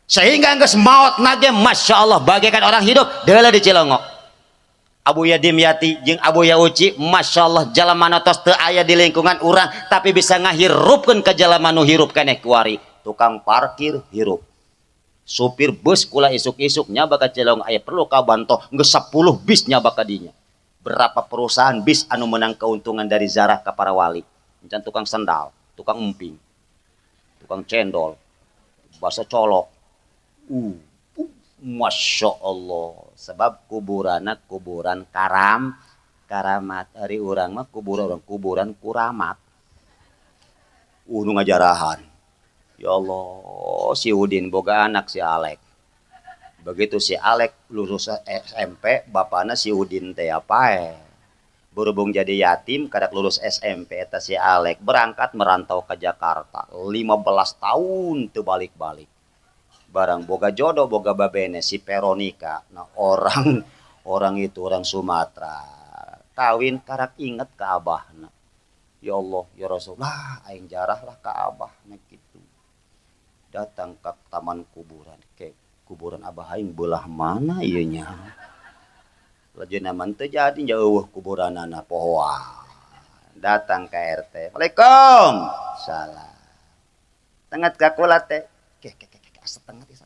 Sehingga geus maut nage Masya Allah bagaikan orang hidup. Deula di Cilongok. Abuya Dimyati jeung Abuya Uci, Masya Allah, jalma tos teu aya di lingkungan urang tapi bisa ngahirupkeun ka jalma nu hirup keneh kuari. Tukang parkir hirup, supir bus kula isuk-isuk nyaba ka Cilongok aya perlu ka banto geus 10 bis nyaba ka dinya. Berapa perusahaan bis anu menang keuntungan dari zarah ka para wali? Encan tukang sendal, tukang emping, tukang cendol, bakso colok. Masya Allah. Sebab kuburanna kuburan karamat. Ari urang mah kuburan orang kuburan kuramat. Nu ngajarahan. Ya Allah, si Udin boga anak si Alek. Begitu si Alek lulus SMP, bapakna si Udin teh apa? Berhubung jadi yatim, kadak lulus SMP eta si Alek berangkat merantau ke Jakarta. 15 tahun teu balik-balik. Barang boga jodoh, boga babene si Veronica. Nah, orang orang itu orang Sumatera. Kawin karak inget ke abahna. Ya Allah, ya Rasulullah, aing jarah lah ke abahna gitu. Datang ke taman kuburan, ke kuburan abah aing belah mana ieu nya? Lajena mah teu jadi jauh kuburanana pohoan. Datang ke RT. Assalamualaikum. Salam. Tengat ka kula teh. Ke ke ke ke asa tengat ieu.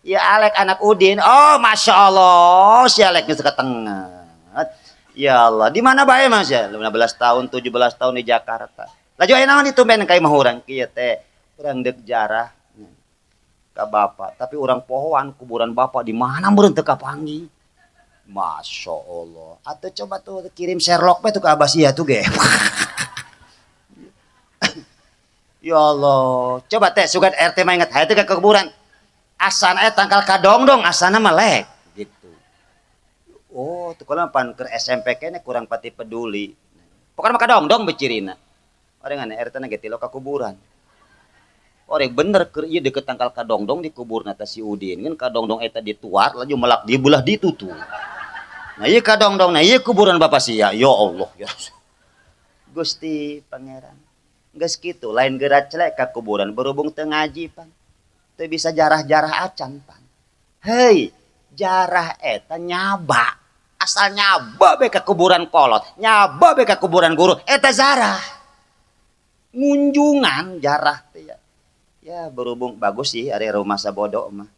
Ya Alek anak Udin. Oh, Masya Allah, si Alek geus ketenget. Ya Allah, di mana bae Mas ya? 15 tahun, 17 tahun di Jakarta. Laju aya naon ditumben ka imah urang kieu teh? Urang deuk jarah ka bapak, tapi urang pohoan kuburan bapak di mana meureun teu kapanggih. Masya Allah. Atau coba tuh kirim Sherlock tuh ke Abbasiyah tuh ge. Ya Allah. Coba teh sugan RT mah inget hayu teh ke kuburan. Asana tangkal kadongdong, asana melek gitu. Oh, tuh kalau pan keur SMP kene kurang pati peduli. Pokoknya mah kadongdong becirina. Orang aneh RT na ge tilo ka kuburan. Orang bener keur ieu deket tangkal kadongdong di kuburna teh si Udin. Kan kadongdong eta dituar laju melak di belah ditu tuh. Nah ieu kadongdong, nah ieu kuburan bapak sia. Ya Allah ya Rasul. Gusti Pangeran. Geus kitu lain geura celek ka kuburan berhubung teu ngaji pan. Teu bisa jarah-jarah acan pan. Hei, jarah eta nyaba. Asal nyaba be ka kuburan kolot, nyaba be ka kuburan guru, eta jarah. Ngunjungan jarah teh ya. Ya berhubung bagus sih ari rumah sabodo mah.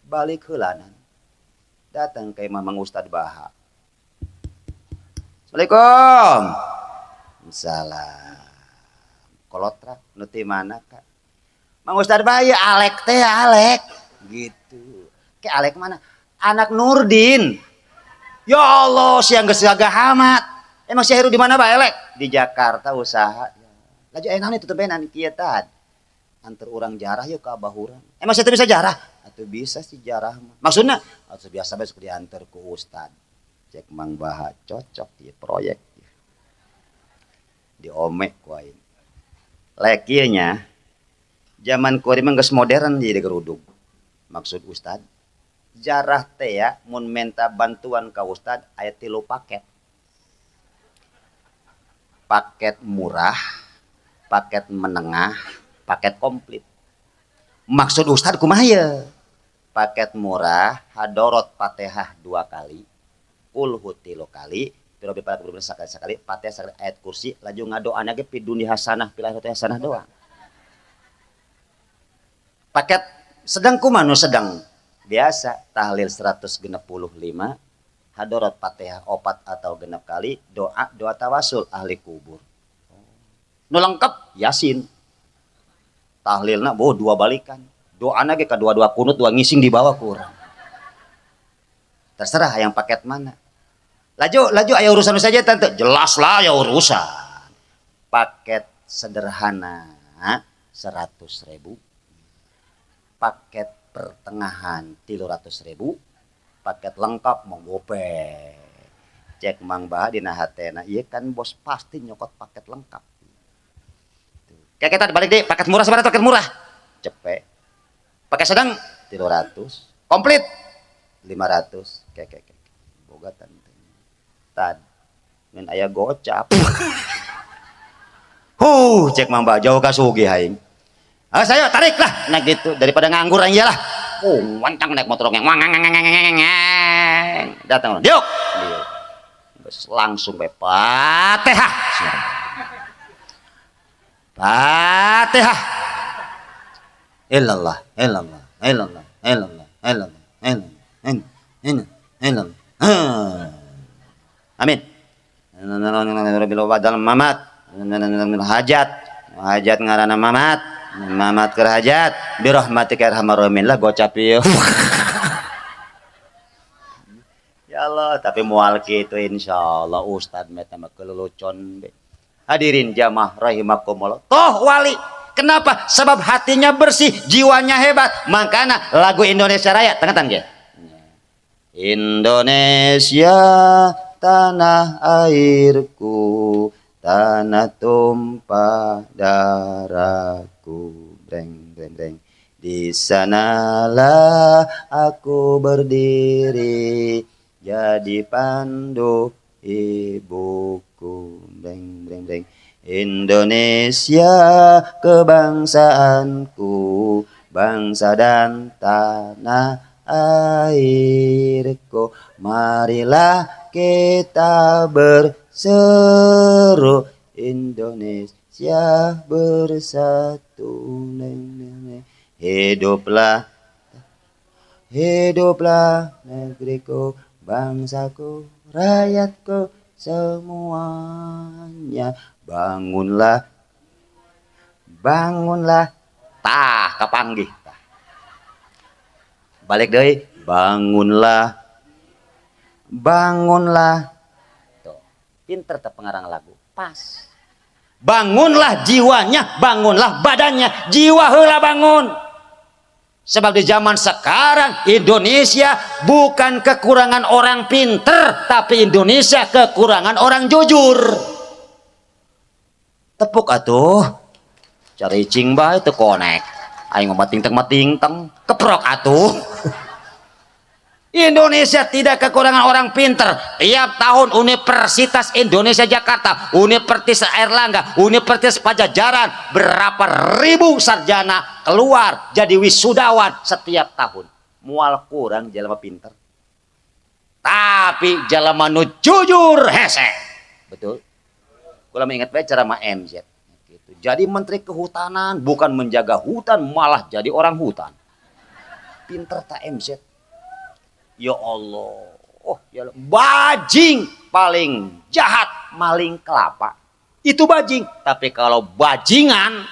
Balik heulanan. Datang ke imah Mang Ustad Baha. Assalamualaikum. Salam. Kolotrak nu ti mana Kak? Mang Ustad Baha ya Alek teh Alek gitu. Ke Alek mana? Anak Nurdin. Ya Allah, siang geus gagah amat. Emang si Heru di mana Pak Elek? Di Jakarta usaha. Laju enak nih tutup enak kieu tad. Antar orang jarah yuk ke abah urang. Emang saya bisa jarah? Atau bisa sih jarah mah. Maksudnya? Atau biasa besok diantar ke ustad. Cek Mang Baha cocok ya proyek. Diomek ku aing. Lek ieu nya zaman kuari mah geus modern jadi geruduk. Maksud ustad, jarah teh ya mun menta bantuan ka ustad aya 3 paket. Paket murah, paket menengah, paket komplit. Maksud ustad kumaha ye? Paket murah hadorot Fatihah 2 kali, kulhu 3 kali, piro bi palak sekali sekali, Fatihah sekali, ayat kursi, laju ngadoana ge pi dunia hasanah, fil akhirati hasanah doang. Paket sedang kumaha nu sedang? Biasa tahlil 165, hadorot Fatihah 4 atau 6 kali, doa doa tawasul ahli kubur. Nu lengkap Yasin. Tahlilna boh 2 balikan. Doana ge kadua-dua kunut 2 ngising di bawah kurang. Terserah yang paket mana. Laju laju aya urusan saja tante. Jelas lah ya urusan. Paket sederhana 100.000. Paket pertengahan 300.000. Paket lengkap mah gope. Cek Mang Baha dina hatena, ieu kan bos pasti nyokot paket lengkap. Kayak kita balik deh, paket murah sebenarnya paket murah. Cepet. Paket sedang 300, komplit 500. Kayak kayak. Boga tante. Tad. Ngan aya gocap. Huh, cek Mang Baha jauh ka sugih aing. Ah, saya tarik lah naik gitu daripada nganggur aing lah. Oh, wancang naik motor yang wang. Datang diuk. Diuk. Geus langsung bae Fatihah. Fatihah. Illallah, illallah, illallah, illallah, illallah, illallah, illallah, illallah. Amin. Mamat, hajat, hajat ngaranna mamat, mamat keur hajat, bi rahmatika arhamar rahimin lah gocap ieu. Ya Allah, tapi moal kitu insyaallah ustad mah mah kelulucon be. Hadirin jamaah rahimakumullah. Toh wali. Kenapa? Sebab hatinya bersih, jiwanya hebat. Makanya lagu Indonesia Raya, tengah ge. Indonesia tanah airku, tanah tumpah darahku, breng breng breng. Di sanalah aku berdiri, jadi pandu ibuku, breng breng breng. Indonesia kebangsaanku, bangsa dan tanah airku. Marilah kita berseru, Indonesia bersatu. Hiduplah, hiduplah negeriku, bangsaku, rakyatku semuanya. Bangunlah, bangunlah, tah kapanggih. Tah. Balik deui, bangunlah, bangunlah. Tuh, pinter teh pengarang lagu. Pas. Bangunlah jiwanya, bangunlah badannya. Jiwa heula bangun. Sebab di zaman sekarang Indonesia bukan kekurangan orang pinter, tapi Indonesia kekurangan orang jujur. Tepuk atuh. Cari cing bae teu konek. Aing mah mating teng mating teng, keprok atuh. Indonesia tidak kekurangan orang pinter. Tiap tahun Universitas Indonesia Jakarta, Universitas Airlangga, Universitas Pajajaran, berapa ribu sarjana keluar jadi wisudawan setiap tahun. Moal kurang jelema pinter. Tapi jelema nu jujur hese. Betul? Kula ingat bae ceramah MZ. Gitu. Jadi menteri kehutanan bukan menjaga hutan, malah jadi orang hutan. Pinter tak MZ? Ya Allah. Oh, ya Allah. Bajing paling jahat maling kelapa. Itu bajing. Tapi kalau bajingan,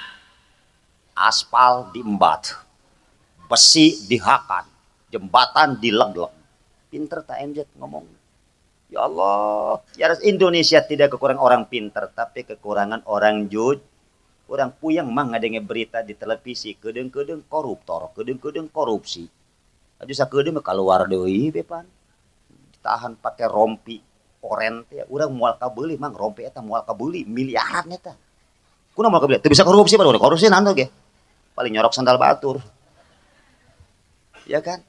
aspal diembat, besi dihakan, jembatan dileg-leg. Pinter tak MZ ngomong? Ya Allah, ya Indonesia tidak kekurangan orang pinter, tapi kekurangan orang jujur. Urang puyeng mah ngadenge berita di televisi, kedeung-kedeung koruptor, kedeung-kedeung korupsi. Aju sakedeung mah keluar deui bepan. Ditahan pakai rompi oren teh, urang moal kabeuli mang rompi eta, moal kabeuli miliaran eta. Kunaon moal kabeuli? Teu bisa korupsi, baru korupsi naon ge. Paling nyorok sandal batur. Ya kan?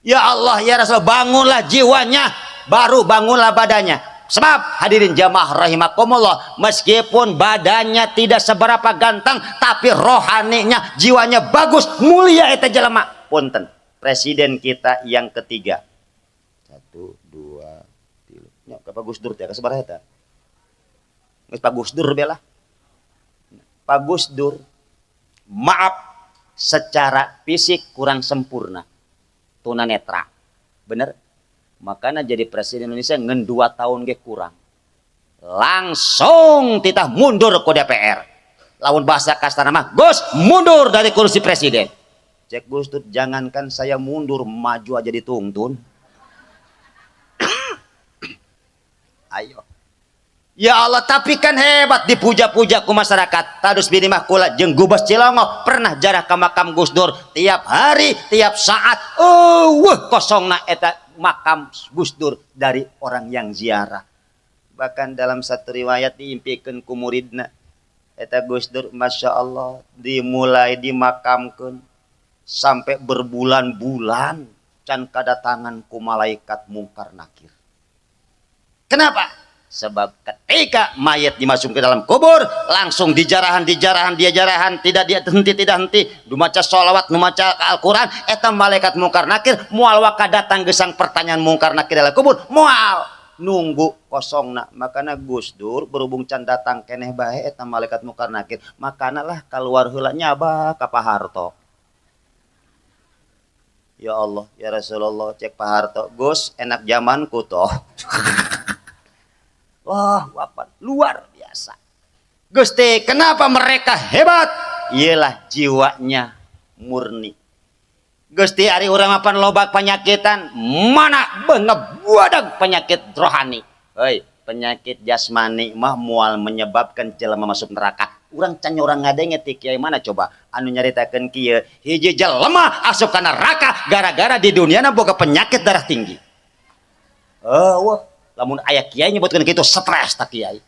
Ya Allah, ya Rasul, bangunlah jiwanya, baru bangunlah badannya. Sebab hadirin jamaah rahimakumullah, meskipun badannya tidak seberapa ganteng, tapi rohaninya, jiwanya bagus, mulia eta jelema. Punten, presiden kita yang ketiga. Satu, dua, tilu. Ya, ke Pak Gus Dur teh, sabaraha eta? Geus Pak Gus Dur bela. Pak Gus Dur, maaf, secara fisik kurang sempurna. Tunanetra. Bener? Makanya jadi presiden Indonesia ngen 2 tahun ge kurang. Langsung titah mundur ke DPR. Lawan bahasa kasar mah, "Gus, mundur dari kursi presiden." Cek Gus Dur, "Jangankan saya mundur, maju aja dituntun." Ayo. Ya Allah, tapi kan hebat dipuja-puja ku masyarakat. Tadus bini mah kula jeung Gubes Cilongok pernah jarah ke makam Gus Dur tiap hari, tiap saat. Oh, wah, kosongna eta makam Gus Dur dari orang yang ziarah. Bahkan dalam satu riwayat diimpikeun ku muridna eta Gus Dur, Masya Allah, dimulai dimakamkeun sampai berbulan-bulan can kadatangan ku malaikat mungkar nakir. Kenapa? Sebab ketika mayat dimasuk ke dalam kubur, langsung dijarahan, dijarahan, dia jarahan, tidak dia henti, tidak henti, dimaca sholawat, dimaca Al-Quran, eta malaikat mungkar nakir, moal waka datang gesang pertanyaan mungkar nakir dalam kubur, moal nunggu kosongna. Makanya Gus Dur berhubung can datang keneh bae eta malaikat mungkar nakir, makana lah keluar heula nyaba ka Pak Harto. Ya Allah, ya Rasulullah, cek Pak Harto, "Gus, enak zamanku toh." Wah, wapan luar biasa. Gusti, kenapa mereka hebat? Ialah jiwanya murni. Gusti, ari urang mapan loba penyakitan, mana bengebuadag penyakit rohani. Hei, penyakit jasmani mah moal menyebabkan jelema masuk neraka. Urang can urang ngadenge ti kiai mana coba anu nyaritakeun kieu, hiji jelema asup ka neraka gara-gara di dunia boga penyakit darah tinggi. Oh, wah, lamun aya kiai nyebutkeun kitu stres tak kiai.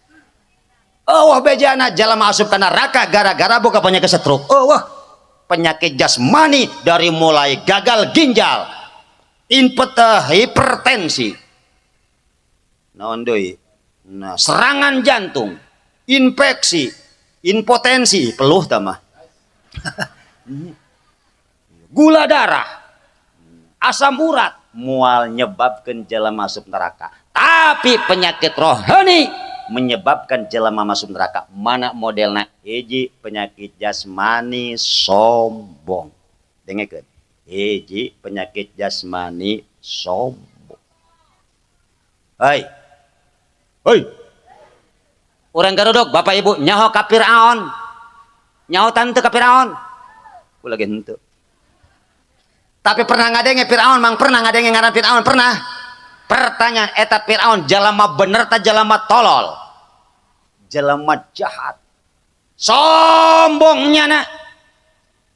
Oh, wah, bejana jelema asup ka neraka gara-gara boga penyakit stroke. Oh, wah, penyakit jasmani dari mulai gagal ginjal, input hipertensi, naon deui? Nah, serangan jantung, infeksi, impotensi, peluh tamah. Gula darah, asam urat, moal nyebabkan jelema masuk neraka. Tapi penyakit rohani menyebabkan jelema masuk neraka. Mana modelna? Hiji penyakit jasmani sombong. Dengekeun. Hiji penyakit jasmani sombong. Hai. Hoi. Urang Garuduk, Bapak Ibu, nyaho ka Firaun. Nyaho tante ka Firaun? Kula ge henteu. Tapi pernah ngadenge Firaun, mang pernah ngadenge ngaran Firaun? Pernah? Pertanyaan, eta Firaun jalma bener ta jalma tolol? Jalma jahat. Sombongnya nak.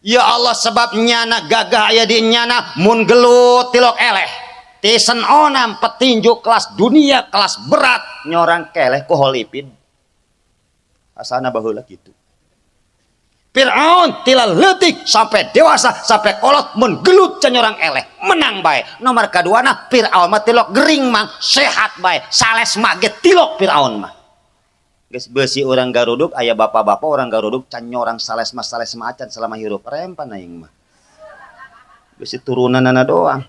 Ya Allah, sebab nyana gagah aya di nyana, mun gelut tilok eleh. Tyson onam petinju kelas dunia, kelas berat, nyorang keleh ku Holyfield. Asana baheula kitu. Fir'aun tila leutik sampai dewasa sampai kolot, mun gelut can nyorang eleh, menang bae. Nomor kaduana, Fir'aun mah tilok gering mang sehat bae, sales mah ge tilok Fir'aun mah. Geus beusi urang garuduk, aya bapak-bapak orang garuduk can nyorang sales mah, sales mah acan selama hirup, rempan aing mah. Beusi turunanana doang.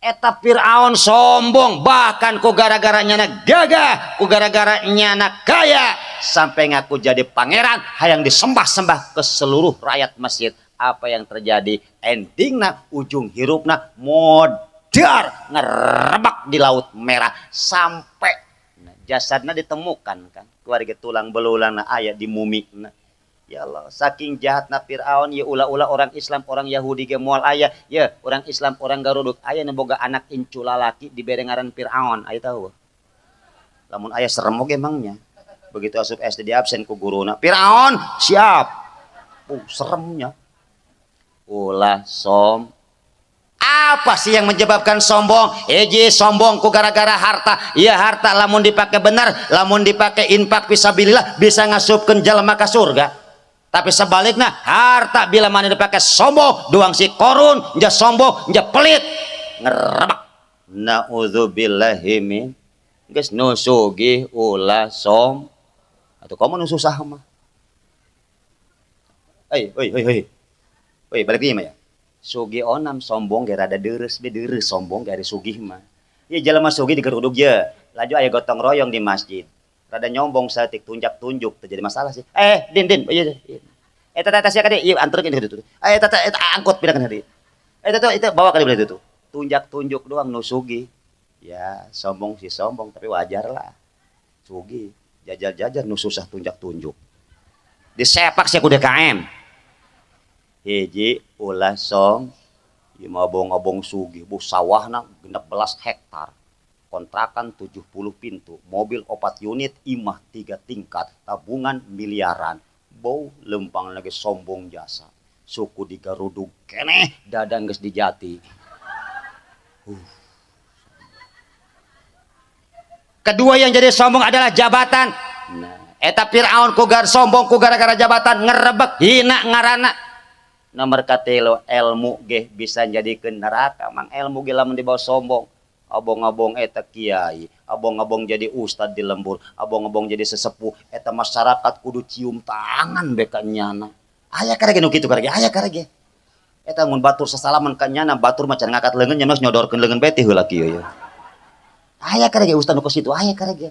Eta Fir'aun sombong, bahkan ku gara-gara nyana gagah, ku gara-gara nyana kaya, sampai ngaku jadi pangeran, hayang disembah-sembah ke seluruh rakyat Mesir. Apa yang terjadi? Endingna, ujung hirupna modar ngerebak di Laut Merah sampai nah, jasadna ditemukan kan, keluarga tulang belulang aya di mumi. Nah, ya Allah, saking jahatna Fir'aun ya, ulah-ulah orang Islam, orang Yahudi ge moal aya ya, orang Islam, orang garuduk aya nu boga anak incu lalaki dibere ngaran Fir'aun, aya tahu? Lamun aya serem oge emangnya. Begitu asup SD di absen ku guruna, "Fir'aun siap." Seremnya. Ulah som. Apa sih yang menyebabkan sombong? Eje sombong ku gara-gara harta. Iya, harta lamun dipakai benar, lamun dipakai infak fisabilillah bisa ngasupkeun jelema ka surga. Tapi sebaliknya, harta bila mana dipakai sombong, doang si Korun, ja sombong, ja pelit, ngerebak. Nauzubillahi min. Geus nu sugih ulah som. Atau kamu nu susah mah. Hei, hei, hei, hei. Hei, balik ieu mah ya. Sugih onam sombong ge rada deres be, deres sombong gari sugih mah. Ieu jelema sugih digerudug ye. Laju aya gotong royong di masjid. Rada nyombong saeutik, tunjak-tunjuk terjadi masalah sih. Eh, din din, iya. Iya. Eh, tata sia kade, ieu anterkeun itu. Eh, tata eta angkut pindahkeun ka dieu. Eh, tata itu bawa ka dieu itu. Tunjak-tunjuk doang nu sugih. Ya, sombong sih sombong, tapi wajar lah. Sugih, jajar-jajar nu susah tunjak-tunjuk. Disepak sih ku DKM. Hiji, ulah song, ieu mah abong-abong sugih, bu sawahna 16 hektar. Kontrakan 70 pintu, mobil 4 unit, imah 3 tingkat, tabungan miliaran. Bau lempang lagi sombong jasa. Suku digarudug keneh, dadang geus dijati. Kedua yang jadi sombong adalah jabatan. Nah, eta Fir'aun ku gar sombong ku gara-gara jabatan, ngerebek hina ngarana. Nomor katelo, ilmu ge bisa jadikeun neraka. Mang, ilmu ge lamun dibawa sombong. Abong-abong eta kiai, abong-abong jadi ustad di lembur, abong-abong jadi sesepuh, eta masyarakat kudu cium tangan beka nyana. Aya karege nu kitu karege, aya karege. Eta mun batur sasalaman ka nyana, batur mah can ngangkat leungeun, nya nyodorkeun leungeun beti heula kieu ya. Aya karege ustad nu situ, aya karege.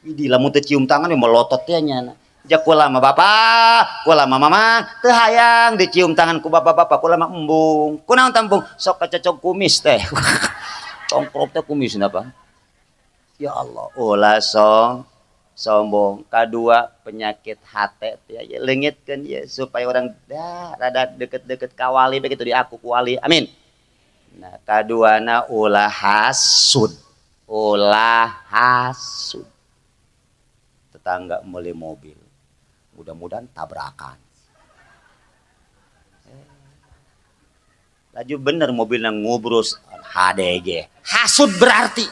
Idi lamun teu cium tangan melotot teh nyana. Ja kula mah bapak, kula mah mama, teu hayang dicium tangan ku bapak-bapak, kula mah embung. Kunaon tembung? Sok kacocok kumis teh. Tongkrop teh kumis napa? Ya Allah, ulah sombong. Kadua penyakit hate teh ya, leungitkeun ya supaya orang dah rada deket-deket ka wali begitu diaku ku wali. Amin. Nah, kaduana ulah hasud. Ulah hasud. Tetangga meuli mobil. Mudah-mudahan tabrakan. Laju bener mobilnya ngubrus HDG. Hasud berarti.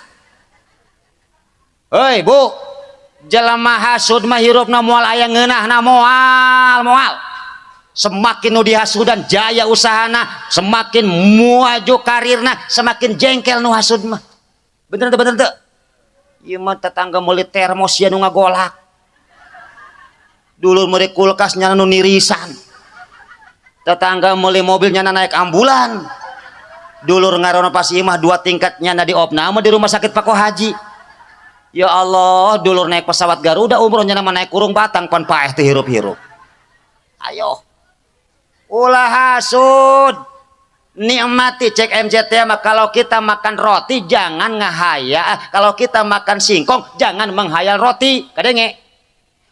Hei bu, jelema hasud mah hirupna moal aya ngeunahna, moal moal. Semakin nu dihasudan jaya usahana, semakin maju karirna, semakin jengkel nu hasud mah. Bener teu, bener teu? Ieu mah tetangga meuli termos ya nu ngagolak. Dulur meuli kulkas nya nu nirisan. Tetangga meuli mobil nyana naik ambulan. Dulur ngarenovasi imah 2 tingkat nyana di opname di rumah sakit Pako Haji. Ya Allah, dulur naik pesawat Garuda umroh nyana mah naik kurung batang pan paeh teu hirup-hirup. Ayo. Ulah hasud. Nikmati cek MCT mah, kalau kita makan roti jangan ngahayal, kalau kita makan singkong jangan menghayal roti. Kadenge.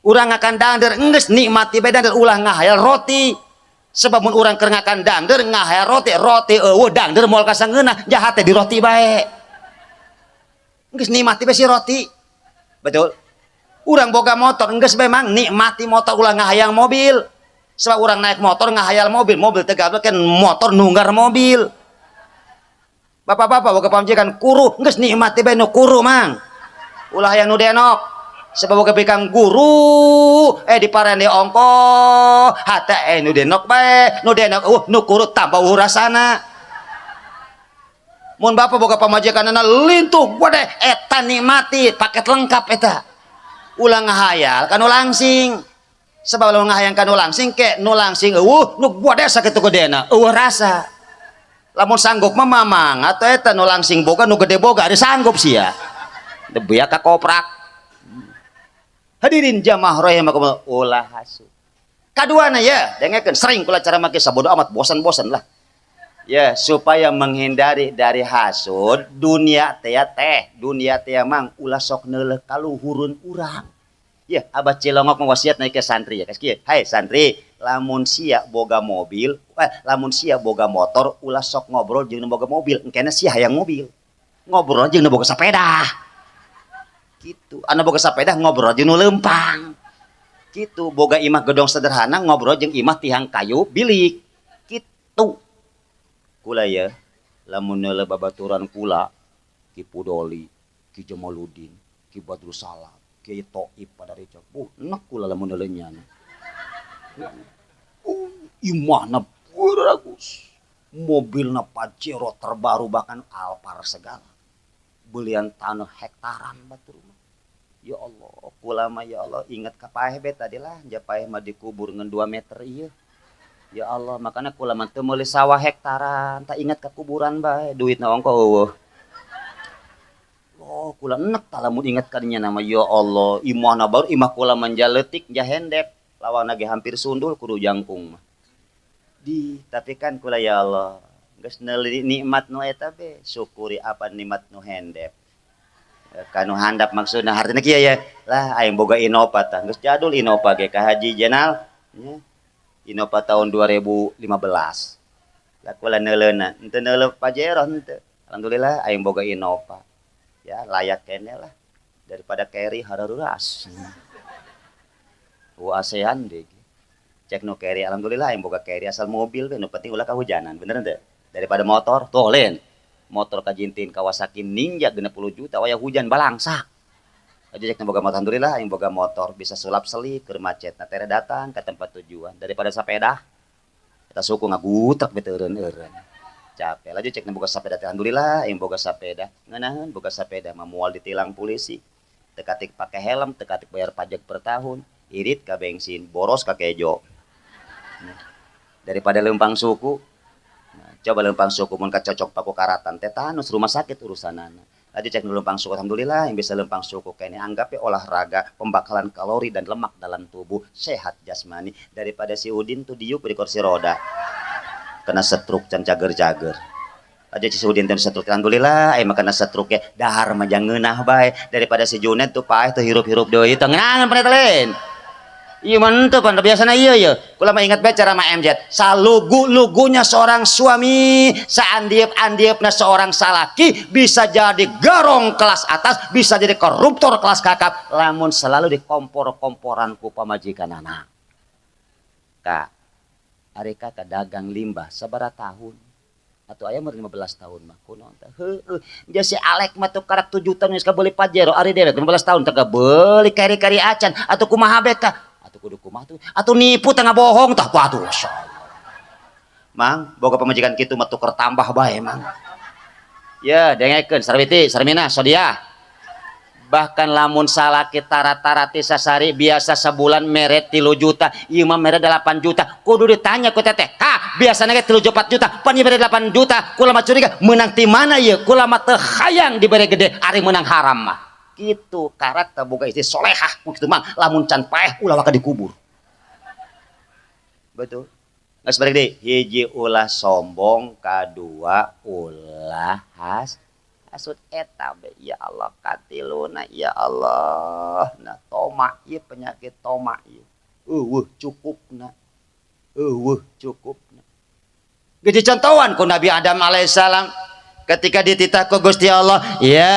Urang ngakan dangder enggeus nikmati bae dangder, ulah ngahayal roti. Sebab mun urang keur ngakan dangder ngahayal roti, roti eueuh dangder moal kasangeunah, jahat teh di roti bae. Enggeus nikmati bae si roti. Betul. Urang boga motor enggeus bae mang nikmati motor, ulah ngahayang mobil. Sebab orang naik motor ngahayal mobil, mobil teu gablek kan motor nunggar mobil. Bapak-bapak boga pamajikan kuru, geus nikmati bae nu kuru, Mang. Ulah hayang nu denok. Sebab boga bikang guru, eh diparende ongko, hate eh nu denok bae, nu denok nu kuru tambah rasana. Mun bapak boga pamajikanana lintuh, gede, eta nikmati paket lengkap eta. Ulah ngahayal kanu langsing. Sebab lamun ngahayang kanu langsing ke nu langsing eueuh nu gede sakitu gedena, eueuh rasa. Lamun sanggup mah mamang atau eta nu langsing boga nu gede boga ada sanggup sia. Beak ka koprak. Hadirin jamaah rahimakumullah, ulah hasud. Kaduana ya, dengekeun sering kula cara make sabodo amat bosan-bosan lah. Ya, supaya menghindari dari hasud, dunia teh teh, dunia teh mang ulah sok neuleuh kaluhurun urang. Ya, Abah Cilongok mewasiat naik ke santri ya, kieu. Hai santri, lamun sia boga mobil, lamun sia boga motor, ulah sok ngobrol jeung nu boga mobil, engkena sia hayang mobil. Ngobrol jeung nu boga sepeda. Gitu. Anu boga sepeda ngobrol jeung nu leumpang. Gitu, boga imah gedong sederhana ngobrol jeung imah tihang kayu bilik. Gitu. Kula ya, lamun neuleuh babaturan kula, Ki Pudoli, Ki Jamaluddin, Ki Badrus Salam, Ki Toib pada Rica. Enak kula lamun neuleuh nyana. Imahna bagus. Mobilna Pajero terbaru bahkan Alphard segala. Belian tanah hektaran batur mah. Ya Allah, kula mah ya Allah ingat ka paeh be tadi lah, ja paeh mah dikubur ngan 2 meter ieu. Ya Allah, makanya kula mah teu meuli sawah hektaran, tak ingat ka kuburan bae, duitna ongko eueuh. Oh, kula enek tah lamun ingat ka dinya nama ya Allah, imahna baru imah kula mah jaletik ja hendep, lawana ge hampir sundul kudu jangkung mah. Di, tapi kan kula ya Allah, geus neuli nikmat nu eta be, syukuri apa nikmat nu hendep. Kanu handap maksudna hartina kieu ya, lah aing boga Innova tah, geus jadul Innova ge ka Haji Jenal, nya. Innova tahun 2015. Lah kula neuleuna, henteu neuleuh Pajero henteu. Alhamdulillah aing boga Innova. Ya layak kene lah daripada carry hararuras. ASEAN deh. Cek nu carry alhamdulillah aing boga carry asal mobil we nu penting ulah kahujanan, bener henteu? Daripada motor, tuh lain. Motor kajintin Kawasaki Ninja 60 juta waya hujan balangsak. Aja cek boga motor alhamdulillah aing boga motor bisa sulap selip keur macet na tere datang ke tempat tujuan daripada sepeda. Eta suku ngagutrek bete eureun-eureun. Capek laju cek boga sepeda alhamdulillah aing boga sepeda. Ngeunaheun boga sepeda mah moal ditilang polisi. Teu katik pake helm, teu katik bayar pajak per tahun, irit ka bensin, boros ka kejo. Nah, daripada leumpang suku. Nah, coba leumpang suku mun kacocok paku karatan tetanus rumah sakit urusanana. Laju cek leumpang suku alhamdulillah yang bisa leumpang suku kene anggap ya olahraga pembakaran kalori dan lemak dalam tubuh sehat jasmani daripada si Udin tuh diuk di kursi roda kena stroke can cager-cager. Aja si Udin teh stroke alhamdulillah aya mah kena stroke ya dahar mah ngeunah bae daripada si Junet tuh paeh tuh hirup-hirup deui teu ngeunaheun pan eta lain. Iya mantep pan biasana iya ya. Kula mah ingat bae cara mah MZ. Salugu-lugunya seorang suami, saandiep-andiepna seorang salaki bisa jadi garong kelas atas, bisa jadi koruptor kelas kakap, lamun selalu dikompor-komporan ku pamajikanana. Kak, ari kakak dagang limbah sabaraha tahun? Atau aya mah 15 tahun mah kunaon teh? Heueuh, ja si Alek mah tuh karak 7 tahun geus kabeuli Pajero, ari dewek 15 tahun teh kabeuli kari-kari acan atuh kumaha be kah? Atuh kudu kumaha tuh? Atuh nipu teh ngabohong tah waduh masyaallah. Mang, boga pamajikan kitu mah tuker tambah bae mang. Ya, dengekeun Sarwiti, Sarmina, Sodiah. Bahkan lamun salaki tarat-tarati sasari biasa sebulan mere 3 juta, ieu mah mere 8 juta. Kudu ditanya ku teteh, "Ka, biasana ge 3 4 juta, pan ieu mere 8 juta." Kula mah curiga, meunang ti mana ieu? Kula mah teu hayang dibere gede, ari meunang haram mah. Kitu karakter boga istri solehah kitu mah, lamun can paeh ulah waka dikubur. Betul. Geus balik deui, hiji ulah sombong, kadua ulah hasud eta be ya Allah katiluna ya Allah. Nah toma ieu penyakit toma ieu. Eueuh cukupna. Eueuh cukupna. Geus dicontohan ku Nabi Adam alaihissalam ketika dititah ku Gusti Allah, ya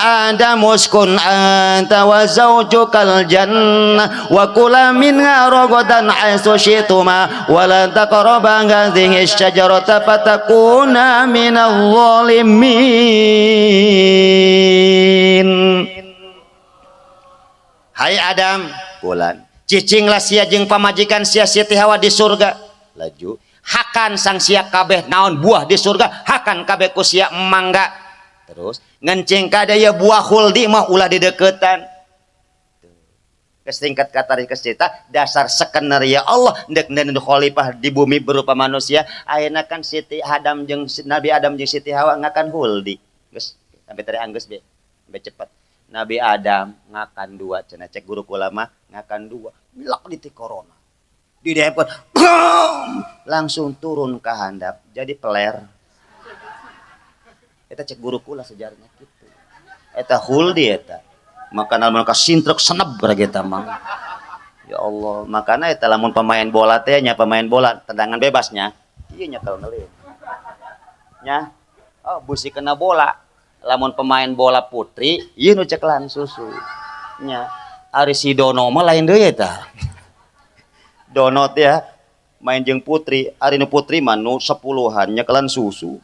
Adam uskun anta wa zaujukal jannah wa kula minha ragadan haitsu syi'tuma wa la taqraba hadhihi syajarata fatakuna minadh dhalimin. Hai Adam, bulan cicinglah sia jeung pamajikan sia Siti Hawa di surga. Laju hakan sang sia kabeh naon buah di surga, hakan kabeh ku sia mangga. Terus ngencing kada ya buah khuldi mah ulah dideketan. Kesingkat kata, cerita dasar skenario Allah ndek ndek khalifah di bumi berupa manusia. Ayeuna kan Siti Adam jeung Nabi Adam jeung Siti Hawa ngakan khuldi. Geus sampai tadi anggeus be sampai cepat. Nabi Adam ngakan dua cenah, cek guru kula mah ngakan dua milak di corona di depot langsung turun ke handap jadi peler. Eta cek guru kula sejarahnya gitu. Eta khuldi, eta makanan mereka sintrek seneb kita mah. Ya Allah, makanya eta lamun pemain bola teh nya, pemain bola tendangan bebasnya iya nya, kalau ngelin nya, oh busi kena bola. Lamun pemain bola putri iya nu ceklan susu nya. Ari si Dono mah lain deui, eta Dono teh ya main jeung putri. Ari nu putri mah nu sepuluhan nyekelan susu,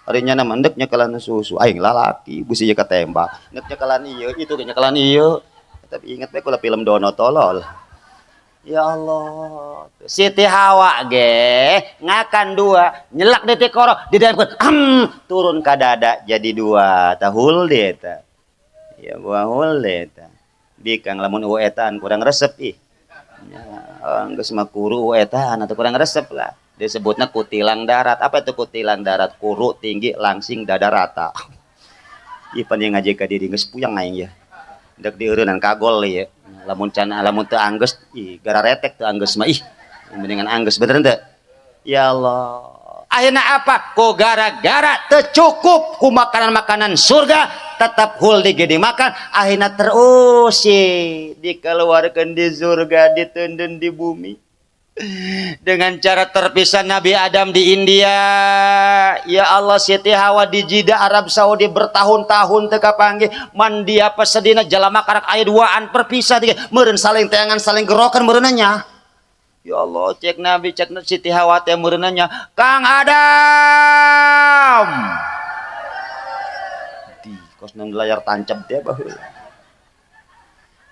ari nya mandek nyekelan susu. Aing lalaki busi ye ketembak nek nyekelan ieu itu ge nyekelan ieu. Tapi inget bae kula film Dono, tolol. Ya Allah, Siti Hawa ge ngakan dua, nyelak di tikoro, di dalam turun ke dada jadi dua. Tahul deh eta. Ya buah hul deh eta. Bikang lamun etaan kurang resep ih. Ya, geus mah kuru etaan atau kurang resep lah. Disebutnya kutilang darat. Apa itu kutilang darat? Kuru tinggi, langsing, dada rata. Ih, pan ngaji ka diri geus puyang aing ya. Dek dieureunnan kagol ya. Lamun can lamun teu anggeus ih gara retek teu anggeus mah ih. Mendingan anggeus, bener teu? Ya Allah. Akhirnya apa? Ku gara-gara tercukup ku makanan-makanan surga, tetap huldi ge dimakan, akhirnya terusir, dikeluarkan di surga, ditendun di bumi dengan cara terpisah. Nabi Adam di India, ya Allah, Siti Hawa di Jeddah, Arab Saudi, bertahun-tahun teu kapanggih. Mandi apa sedina jalama karak aya duaan perpisah tiga meureun saling teangan, saling gerokan meureunanya. Ya Allah, cek Nabi, cek Siti Hawa teh meureunanya, Kang Adam di kos nang layar tancap teh baheula.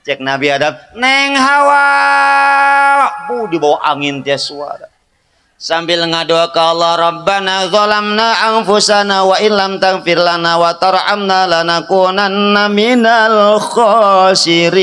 Cek Nabi Adam, Neng Hawa, bu di bawah angin teh suara sambil ngadoa ke Allah, Rabbana zalamna anfusana wa illam taghfir lana wa tarhamna lanakunanna minal khasirin.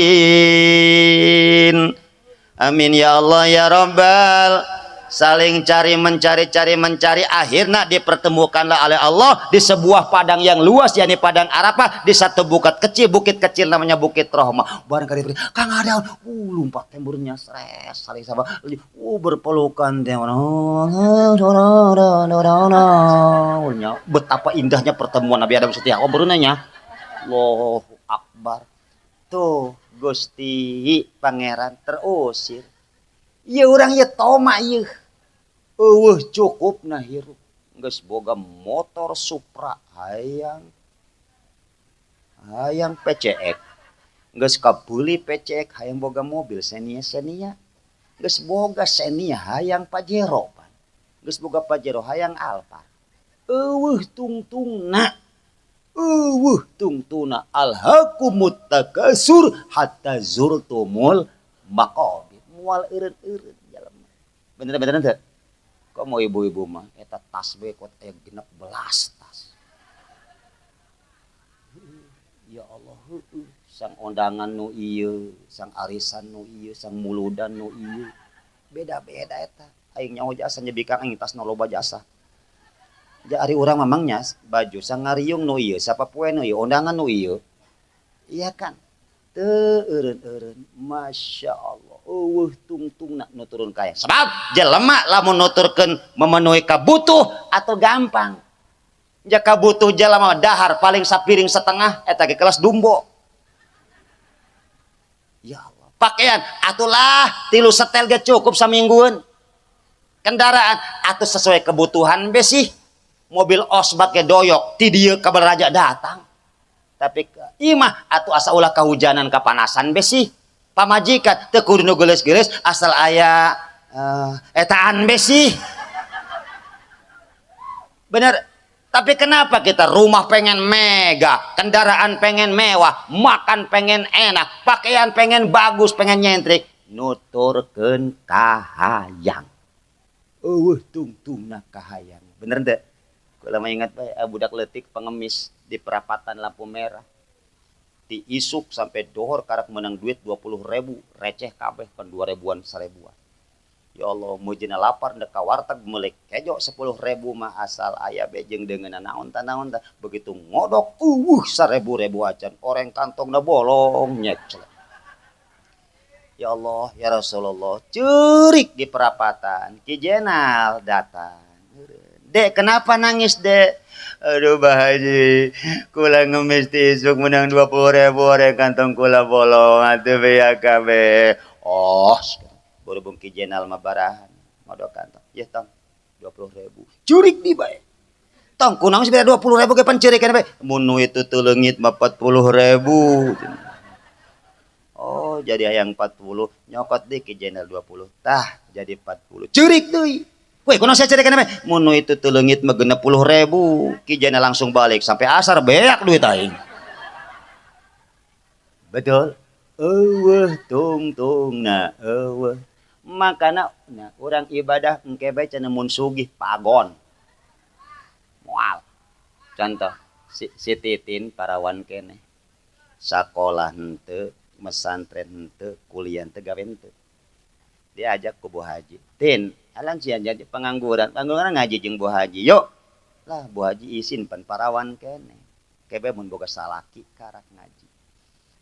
Amin ya Allah ya Rabbal. Saling cari mencari, cari mencari, akhirnya dipertemukanlah oleh Allah di sebuah padang yang luas, yakni padang Arafah, di satu bukit kecil, bukit kecil namanya Bukit Rohmah. Bareng kali Kang ada lompat temburnya stres saling sama berpelukan, betapa indahnya pertemuan Nabi Adam Siti Hawa baru nanya. Allahu Akbar. Tuh Gusti Pangeran terusir. Ya orang ya toma ieu. Eueuh cukup nah hirup. Geus boga motor Supra hayang hayang PCX. Geus kabeuli PCX hayang boga mobil Xenia Xenia. Geus boga Xenia hayang Pajero pan. Geus boga Pajero hayang Alphard. Eueuh tungtungna. Eueuh tungtungna, alhaqumut takasur hatta zurtumul maqabir. Moal eureun-eureun jalema. Bener-bener teu? Kok mau ibu-ibu mah eta tas we kot aya 16 tas. Ya Allah, heueuh, sang ondangan nu ieu, sang arisan nu ieu, sang muludan nu ieu. Beda-beda eta. Aing nyaho jasa nya bikang aing tasna loba jasa. Ja ari urang mamangnya baju sang ngariung nu ieu, sapapoe nu ieu, ondangan nu ieu. Iya kan? Teu eureun-eureun, Masya Allah. Eueuh tungtungna nu turun kaya. Sebab jelema lamun nuturkeun memenuhi kabutuh atau gampang. Ja kabutuh jelema dahar paling sapiring setengah eta ge kelas Dumbo. Ya Allah. Pakaian atulah tilu setel ge cukup saminggueun. Kendaraan atau sesuai kebutuhan be sih. Mobil osbak ge doyok ti dieu ka Raja datang. Tapi imah atuh asa ulah kahujanan kapanasan besi. Pamajikan teu kudu nu geulis-geulis asal aya etaan besi. Bener. Tapi kenapa kita rumah pengen mega, kendaraan pengen mewah, makan pengen enak, pakaian pengen bagus, pengen nyentrik, nuturkeun kahayang. Eueuh tungtungna kahayang. Bener teu? Kula mah ingat bae budak leutik pengemis di perapatan lampu merah. Di isuk sampai dohor karak menang duit 20.000, receh kabeh kan 2.000-an 1.000-an. Ya Allah, mujina lapar ndek ka warteg meuli kejo 10.000 mah asal aya be jeung deungeunna naon ta naon ta. Begitu ngodok 1.000 acan, oreng kantongna bolong nyek. Ya Allah, ya Rasulullah, ceurik di perapatan, Ki Jenal datang. Dek, kenapa nangis, Dek? Aduh, Bah Haji, kula ngemis ti isuk menang 20.000, oreng kantong kula bolong atuh beak kabeh. Oh, berhubung Ki Jenal mah barahan modok kantong. Ya tong 20.000. Curik di bae. Tong kunaon sih 20.000 ge pan ceurik bae. Mun nu itu teu leungit mah 40.000. Oh, jadi hayang 40, nyokot deui Ki Jenal 20. Tah, jadi 40. Ceurik deui. Weh, kunaon sia ceurik bae? Mun nu itu teu leungit mah 60.000. Ki Jenal langsung balik sampai asar beak duit aing. Betul. Eueuh tungtungna eueuh. Makana nah, urang ibadah engke bae cenah mun sugih pagon. Moal. Contoh si Titin parawan keneh. Sakolah henteu, mesantren henteu, kuliah henteu, gawe henteu. Diajak ku Bu Haji. Tin, alang sia jadi pengangguran. Pengangguran ngaji jeung Bu Haji. Yuk. Lah Bu Haji isin pan parawan keneh. Kebe mun boga salaki karak ngaji.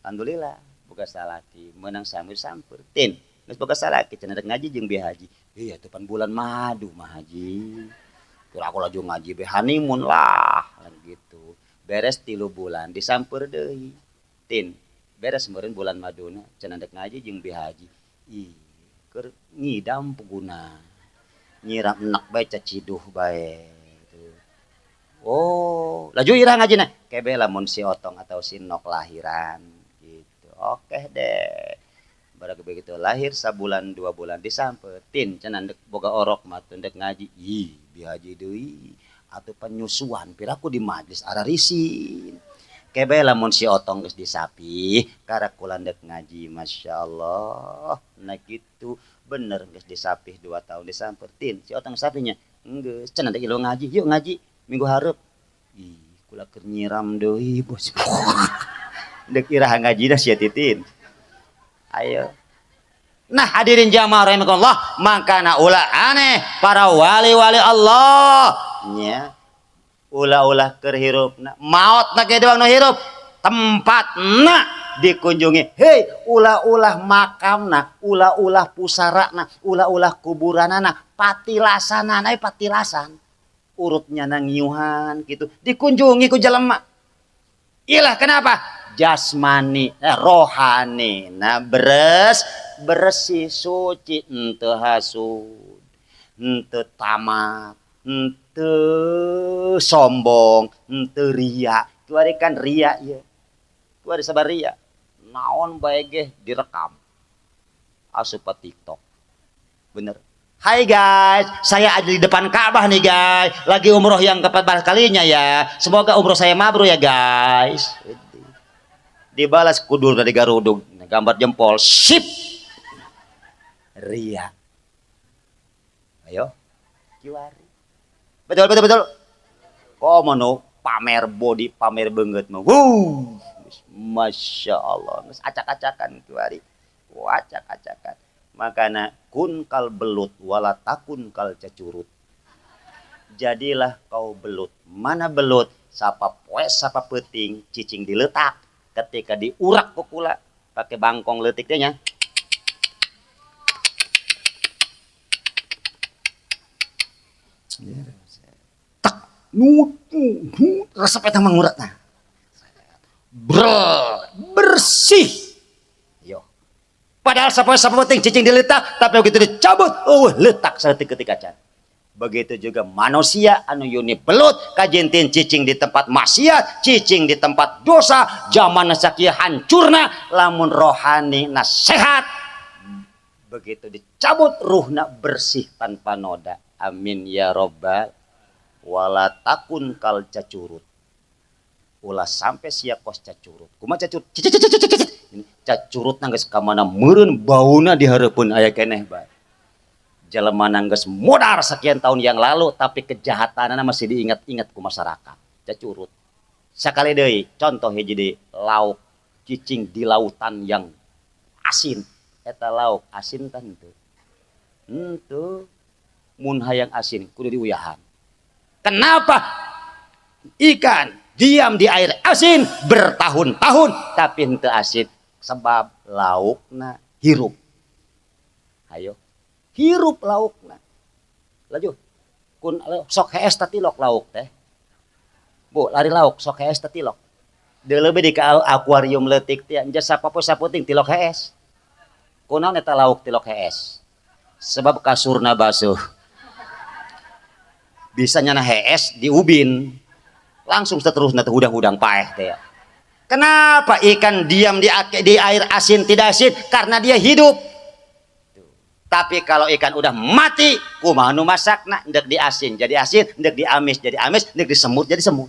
Alhamdulillah boga salaki meunang samir sampeur. Tin, geus boga salaki cenah rek ngaji jeung Bi Haji. Iya teh pan bulan madu mah Haji. Kira aku laju ngaji be honeymoon lah kan gitu. Beres 3 bulan disampeur deui. Tin, beres meureun bulan maduna cenah rek ngaji jeung Bi Haji. Ih, keur ngidam puguna. Nyiram enak bae caciduh bae. Oh, laju ira ngajina. Kebe lamun si Otong atau si Nok lahiran gitu. Oke deh. Barang begitu lahir sabulan 2 bulan disampetin cenah ndek boga orok mah teu ndek ngaji. Ih, Bi Haji deui atuh penyusuan piraku di majlis ararisin. Kebe lamun si Otong geus disapih karak kula ndek ngaji masyaallah. Nah kitu bener geus disapih 2 tahun disampetin si Otong sapinya geus cenah ndek ilu ngaji yuk ngaji minggu hareup. Ih, kula keur nyiram deui bos. Ndek iraha ngaji dah sia Titin. Ayo. Nah hadirin jamaah rahimakumullah, makana ulah aneh para wali-wali Allah nya ulah-ulah keur hirupna maot na ge doang nu hirup tempatna dikunjungi. Hei, ulah-ulah makamna, ulah-ulah pusarana, ulah-ulah kuburanana, patilasanana, patilasan urutnya nangiuhan gitu dikunjungi ku jelema. Ilah kenapa? Jasmani, rohani, nah bersih suci, henteu hasud, henteu tamak, henteu sombong, henteu ria. Kuari kan ria ieu. Kuari sabar ria. Naon bae ge direkam. Asup TikTok. Bener. Hai guys, saya ada di depan Ka'bah nih guys. Lagi umroh yang ke-14 kalinya ya. Semoga umroh saya mabrur ya guys. Dibalas kudur dari garudug, gambar jempol, sip. Ria. Ayo, kiwari. Betul betul betul. Komono pamer body, pamer banget mah. Wuh, masya Allah, geus acak-acakan kiwari. Acak-acakan. Makana kun kal belut wala takun kal cacurut. Jadilah kau belut. Mana belut? Sapa poe sapa peuting cicing diletak. Ketika diurak ku kula pakai bangkong leutik teh nya. Tak nut nut resep eta mah nguratna. Brel, bersih. Yo. Padahal sapa-sapa penting cicing diletak, tapi begitu dicabut, letak saeutik ketika can. Begitu juga manusia anu yuni belut kajintin cicing di tempat maksiat, cicing di tempat dosa, zaman sakieu hancurna lamun rohani na sehat. Begitu dicabut ruhna bersih tanpa noda. Amin ya robbal wala takun kal cacurut. Ulah sampai sia kos cacurut. Kumaha cacurut? Cacurut geus ka mana meureun bauna di hareupeun aya keneh bae. Jelema geus modar sekian tahun yang lalu tapi kejahatanana masih diingat-ingat ku masyarakat. Cacurut. Sakali deui contoh hiji deui lauk cicing di lautan yang asin. Eta lauk asin tah henteu? Henteu. Mun hayang asin kudu diuyahan. Kenapa ikan diam di air asin bertahun-tahun tapi henteu asin? Sebab laukna hirup. Ayo hirup laukna. Laju kun sok hees ta tilok lauk teh. Bu, lari lauk sok hees ta tilok. Deuleu di ka akuarium leutik teh anja sapopoe saputing tilok hees. Kunaon eta lauk tilok hees? Sebab kasurna basuh. Bisa nyana hees di ubin. Langsung seterusnya teh hudang-hudang paeh teh. Kenapa ikan diam di air asin tidak asin? Karena dia hidup. Tapi kalau ikan udah mati, kumaha nu masakna? Ndek diasin jadi asin, ndek diamis jadi amis, ndek disemut jadi semut.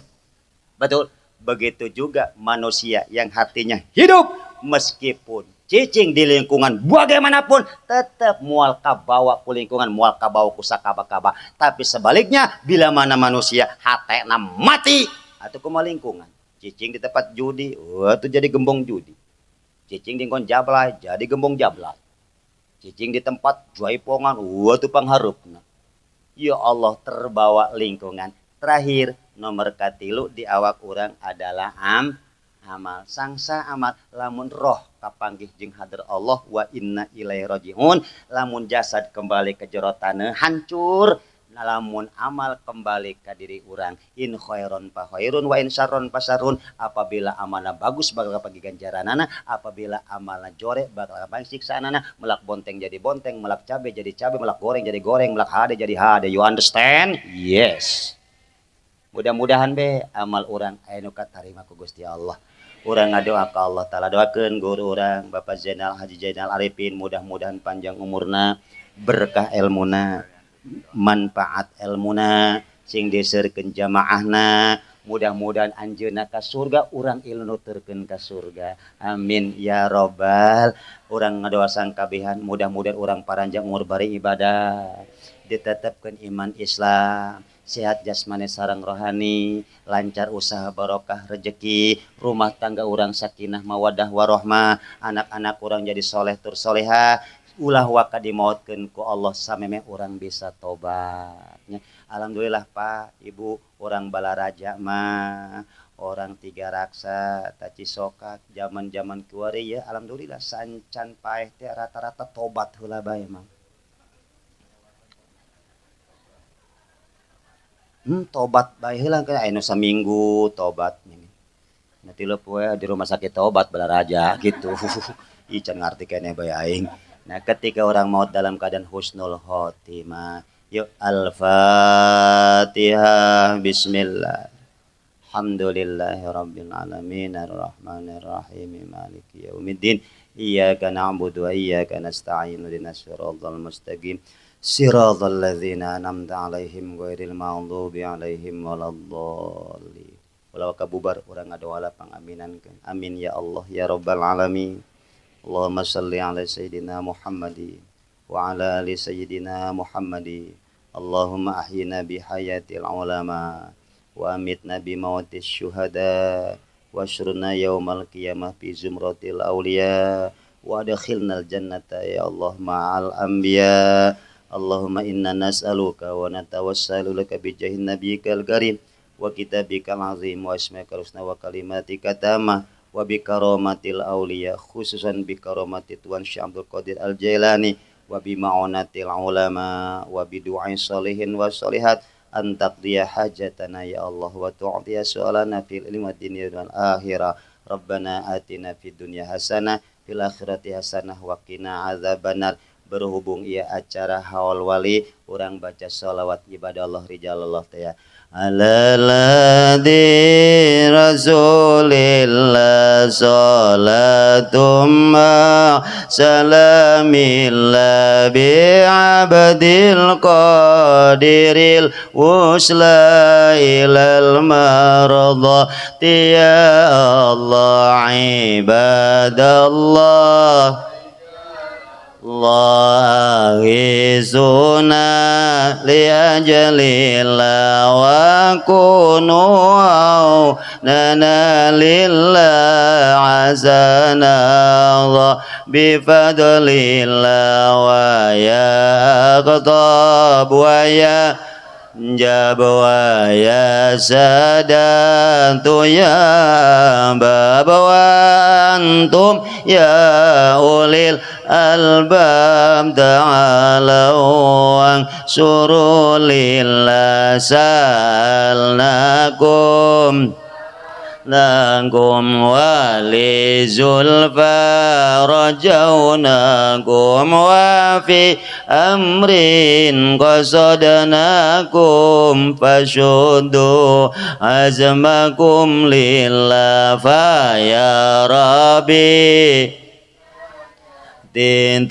Betul. Begitu juga manusia yang hatinya hidup meskipun cicing di lingkungan bagaimanapun tetap mual kabawa ku lingkungan, mual kabawa ku sakaba-kaba. Tapi sebaliknya bila mana manusia hatena mati atau kumaha lingkungan, cicing di tempat judi, wah itu jadi gembong judi. Cicing di nggon jablay jadi gembong jablay. Cicing di tempat jaipongan, wah itu panghareupna. Ya Allah, terbawa lingkungan. Terakhir nomor katilu di awak urang adalah amal. Sangsa amal lamun roh kapanggih jeung hadir Allah wa inna ilaihi rajiun, lamun jasad kembali ke jero taneuh hancur, lamun amal kembali ke diri urang in khairon fa khairun wa in syarron fa syarrun. Apabila amalna bagus bakal kapanggih ganjaranana, apabila amalna jore bakal kapanggih siksaanana. Melak bonteng jadi bonteng, melak cabe jadi cabe, melak goreng jadi goreng, melak hade jadi hade. You understand? Yes. Mudah-mudahan be amal urang aya nu katarima ku Gusti Allah. Urang ngadoa ka Allah Taala, doakeun guru urang Bapak Zainal Haji Zainal Arifin, mudah-mudahan panjang umurna, berkah ilmuna, manfaat ilmuna, sing diseurkeun jamaahna, mudah-mudahan anjeunna ka surga, urang ilmu nuturkeun ka surga. Amin ya robbal. Urang ngadoa sangkabehan mudah-mudahan urang paranjang umur bari ibadah, ditetepkeun iman Islam, sehat jasmani sareng rohani, lancar usaha barokah rejeki, rumah tangga urang sakinah mawadah warohmah, anak-anak urang jadi soleh tur soleha, ulah waka dimautkeun ku Allah sameme urang bisa tobat. Alhamdulillah Pak, Ibu, orang Balaraja mah, orang Tiga Raksa, Tacisokak, zaman-zaman kiwari ya alhamdulillah sancan paeh teh rata-rata tobat heula bae mah. Tobat bae heula ka aya nu saminggu tobat. Nah tilu poe di rumah sakit tobat Balaraja gitu. Ih can ngarti keneh bae aing. Nah ketika orang maut dalam keadaan husnul khotimah. Yuk Al-Fatihah. Bismillah. Alhamdulillahirabbil alamin arrahmanirrahim maliki yaumiddin. Iyyaka na'budu wa iyyaka nasta'in ihdinas siratal mustaqim. Siratal ladzina an'amta 'alaihim ghairil maghdubi 'alaihim waladdallin. Ulah kabubar urang ngadoa pangaminankeun. Amin ya Allah ya rabbal alamin. Allahumma shalli ala sayyidina Muhammadin wa ala ali sayyidina Muhammadin. Allahumma ahyina bi hayatil ulama wa amitna bi mautis syuhada washruna yaumal qiyamah fi zumratil awliya wa adkhilnal jannata ya Allah ma'al anbiya. Allahumma inna nas'aluka wa natawassalu laka bi jahin nabiyyikal karim wa kitabikal azim wa asma'ikal husna wa kalimatika tamah wa bi karamatil awliya khususan bi karamati Tuan Syekh Abdul Qadir Al Jailani wa bi ma'unatil ulama wa bi du'ai salihin wa salihat an taqdiya hajatana ya Allah wa tu'tiya su'alana fil ilmi wad dunya wal akhirah. Rabbana atina fid dunya hasanah fil akhirati hasanah wa qina adzabannar. Berhubung ieu acara haul wali, urang baca sholawat ibadah Allah rijalallah teh ya. على الذي رسول الله صلاة مع سلام الله بعبد القادر الوصل إلى المرضى يا الله عباد الله الله أغيثونا لأجل الله وكونوا عوننا لله عزنا الله بفضل الله ويا أقطاب ويا جاب ويا سادات يا باب وأنتم يا أولي الألباب تعالوا وانصروا لله سألناكم لكم ولزلفى رجوناكم وفي أمر قصدناكم فشدوا عزمكم لله فيا ربي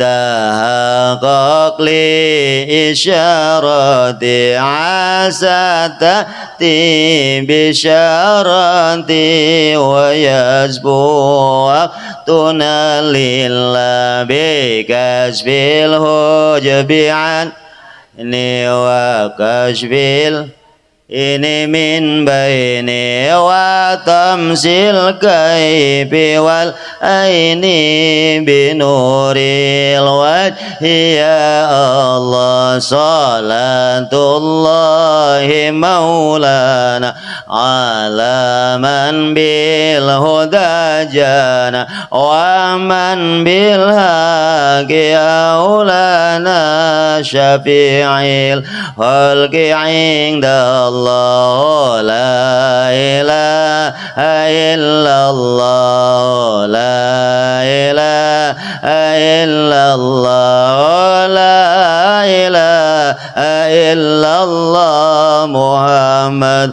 تحقق لي إشارتي عسى تأتي بشارتي ويسبو وقتنا لله بكشف الحجب عني وكشف ini من بيني وطمس الكيف والعين بنور الوجه يا الله صلاة الله مولانا على من بالهدى جانا ومن بالحق أولانا شفيع الخلق عند الله لا إله إلا الله لا إله إلا الله لا إله إلا الله محمد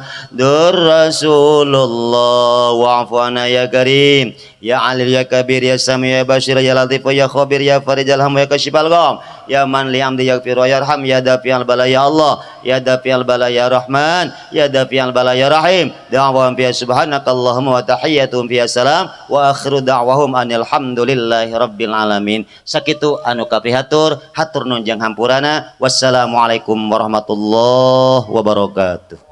رسول الله. واعف عنا يا كريم يا علي يا كبير يا سميع يا بشير يا لطيف يا خبير يا فرج الهم يا كشف الغم يا من لعبده يغفر ويرحم يا دافع البلاء يا الله يا دافع البلاء يا رحمن يا دافع البلاء يا رحيم. دعواهم فيها سبحانك اللهم وتحيتهم فيها سلام وآخر دعواهم أن الحمد لله رب العالمين. Sakitu anu kapihatur, hatur nuhun jang hampurana. Wassalamualaikum warahmatullahi wabarakatuh.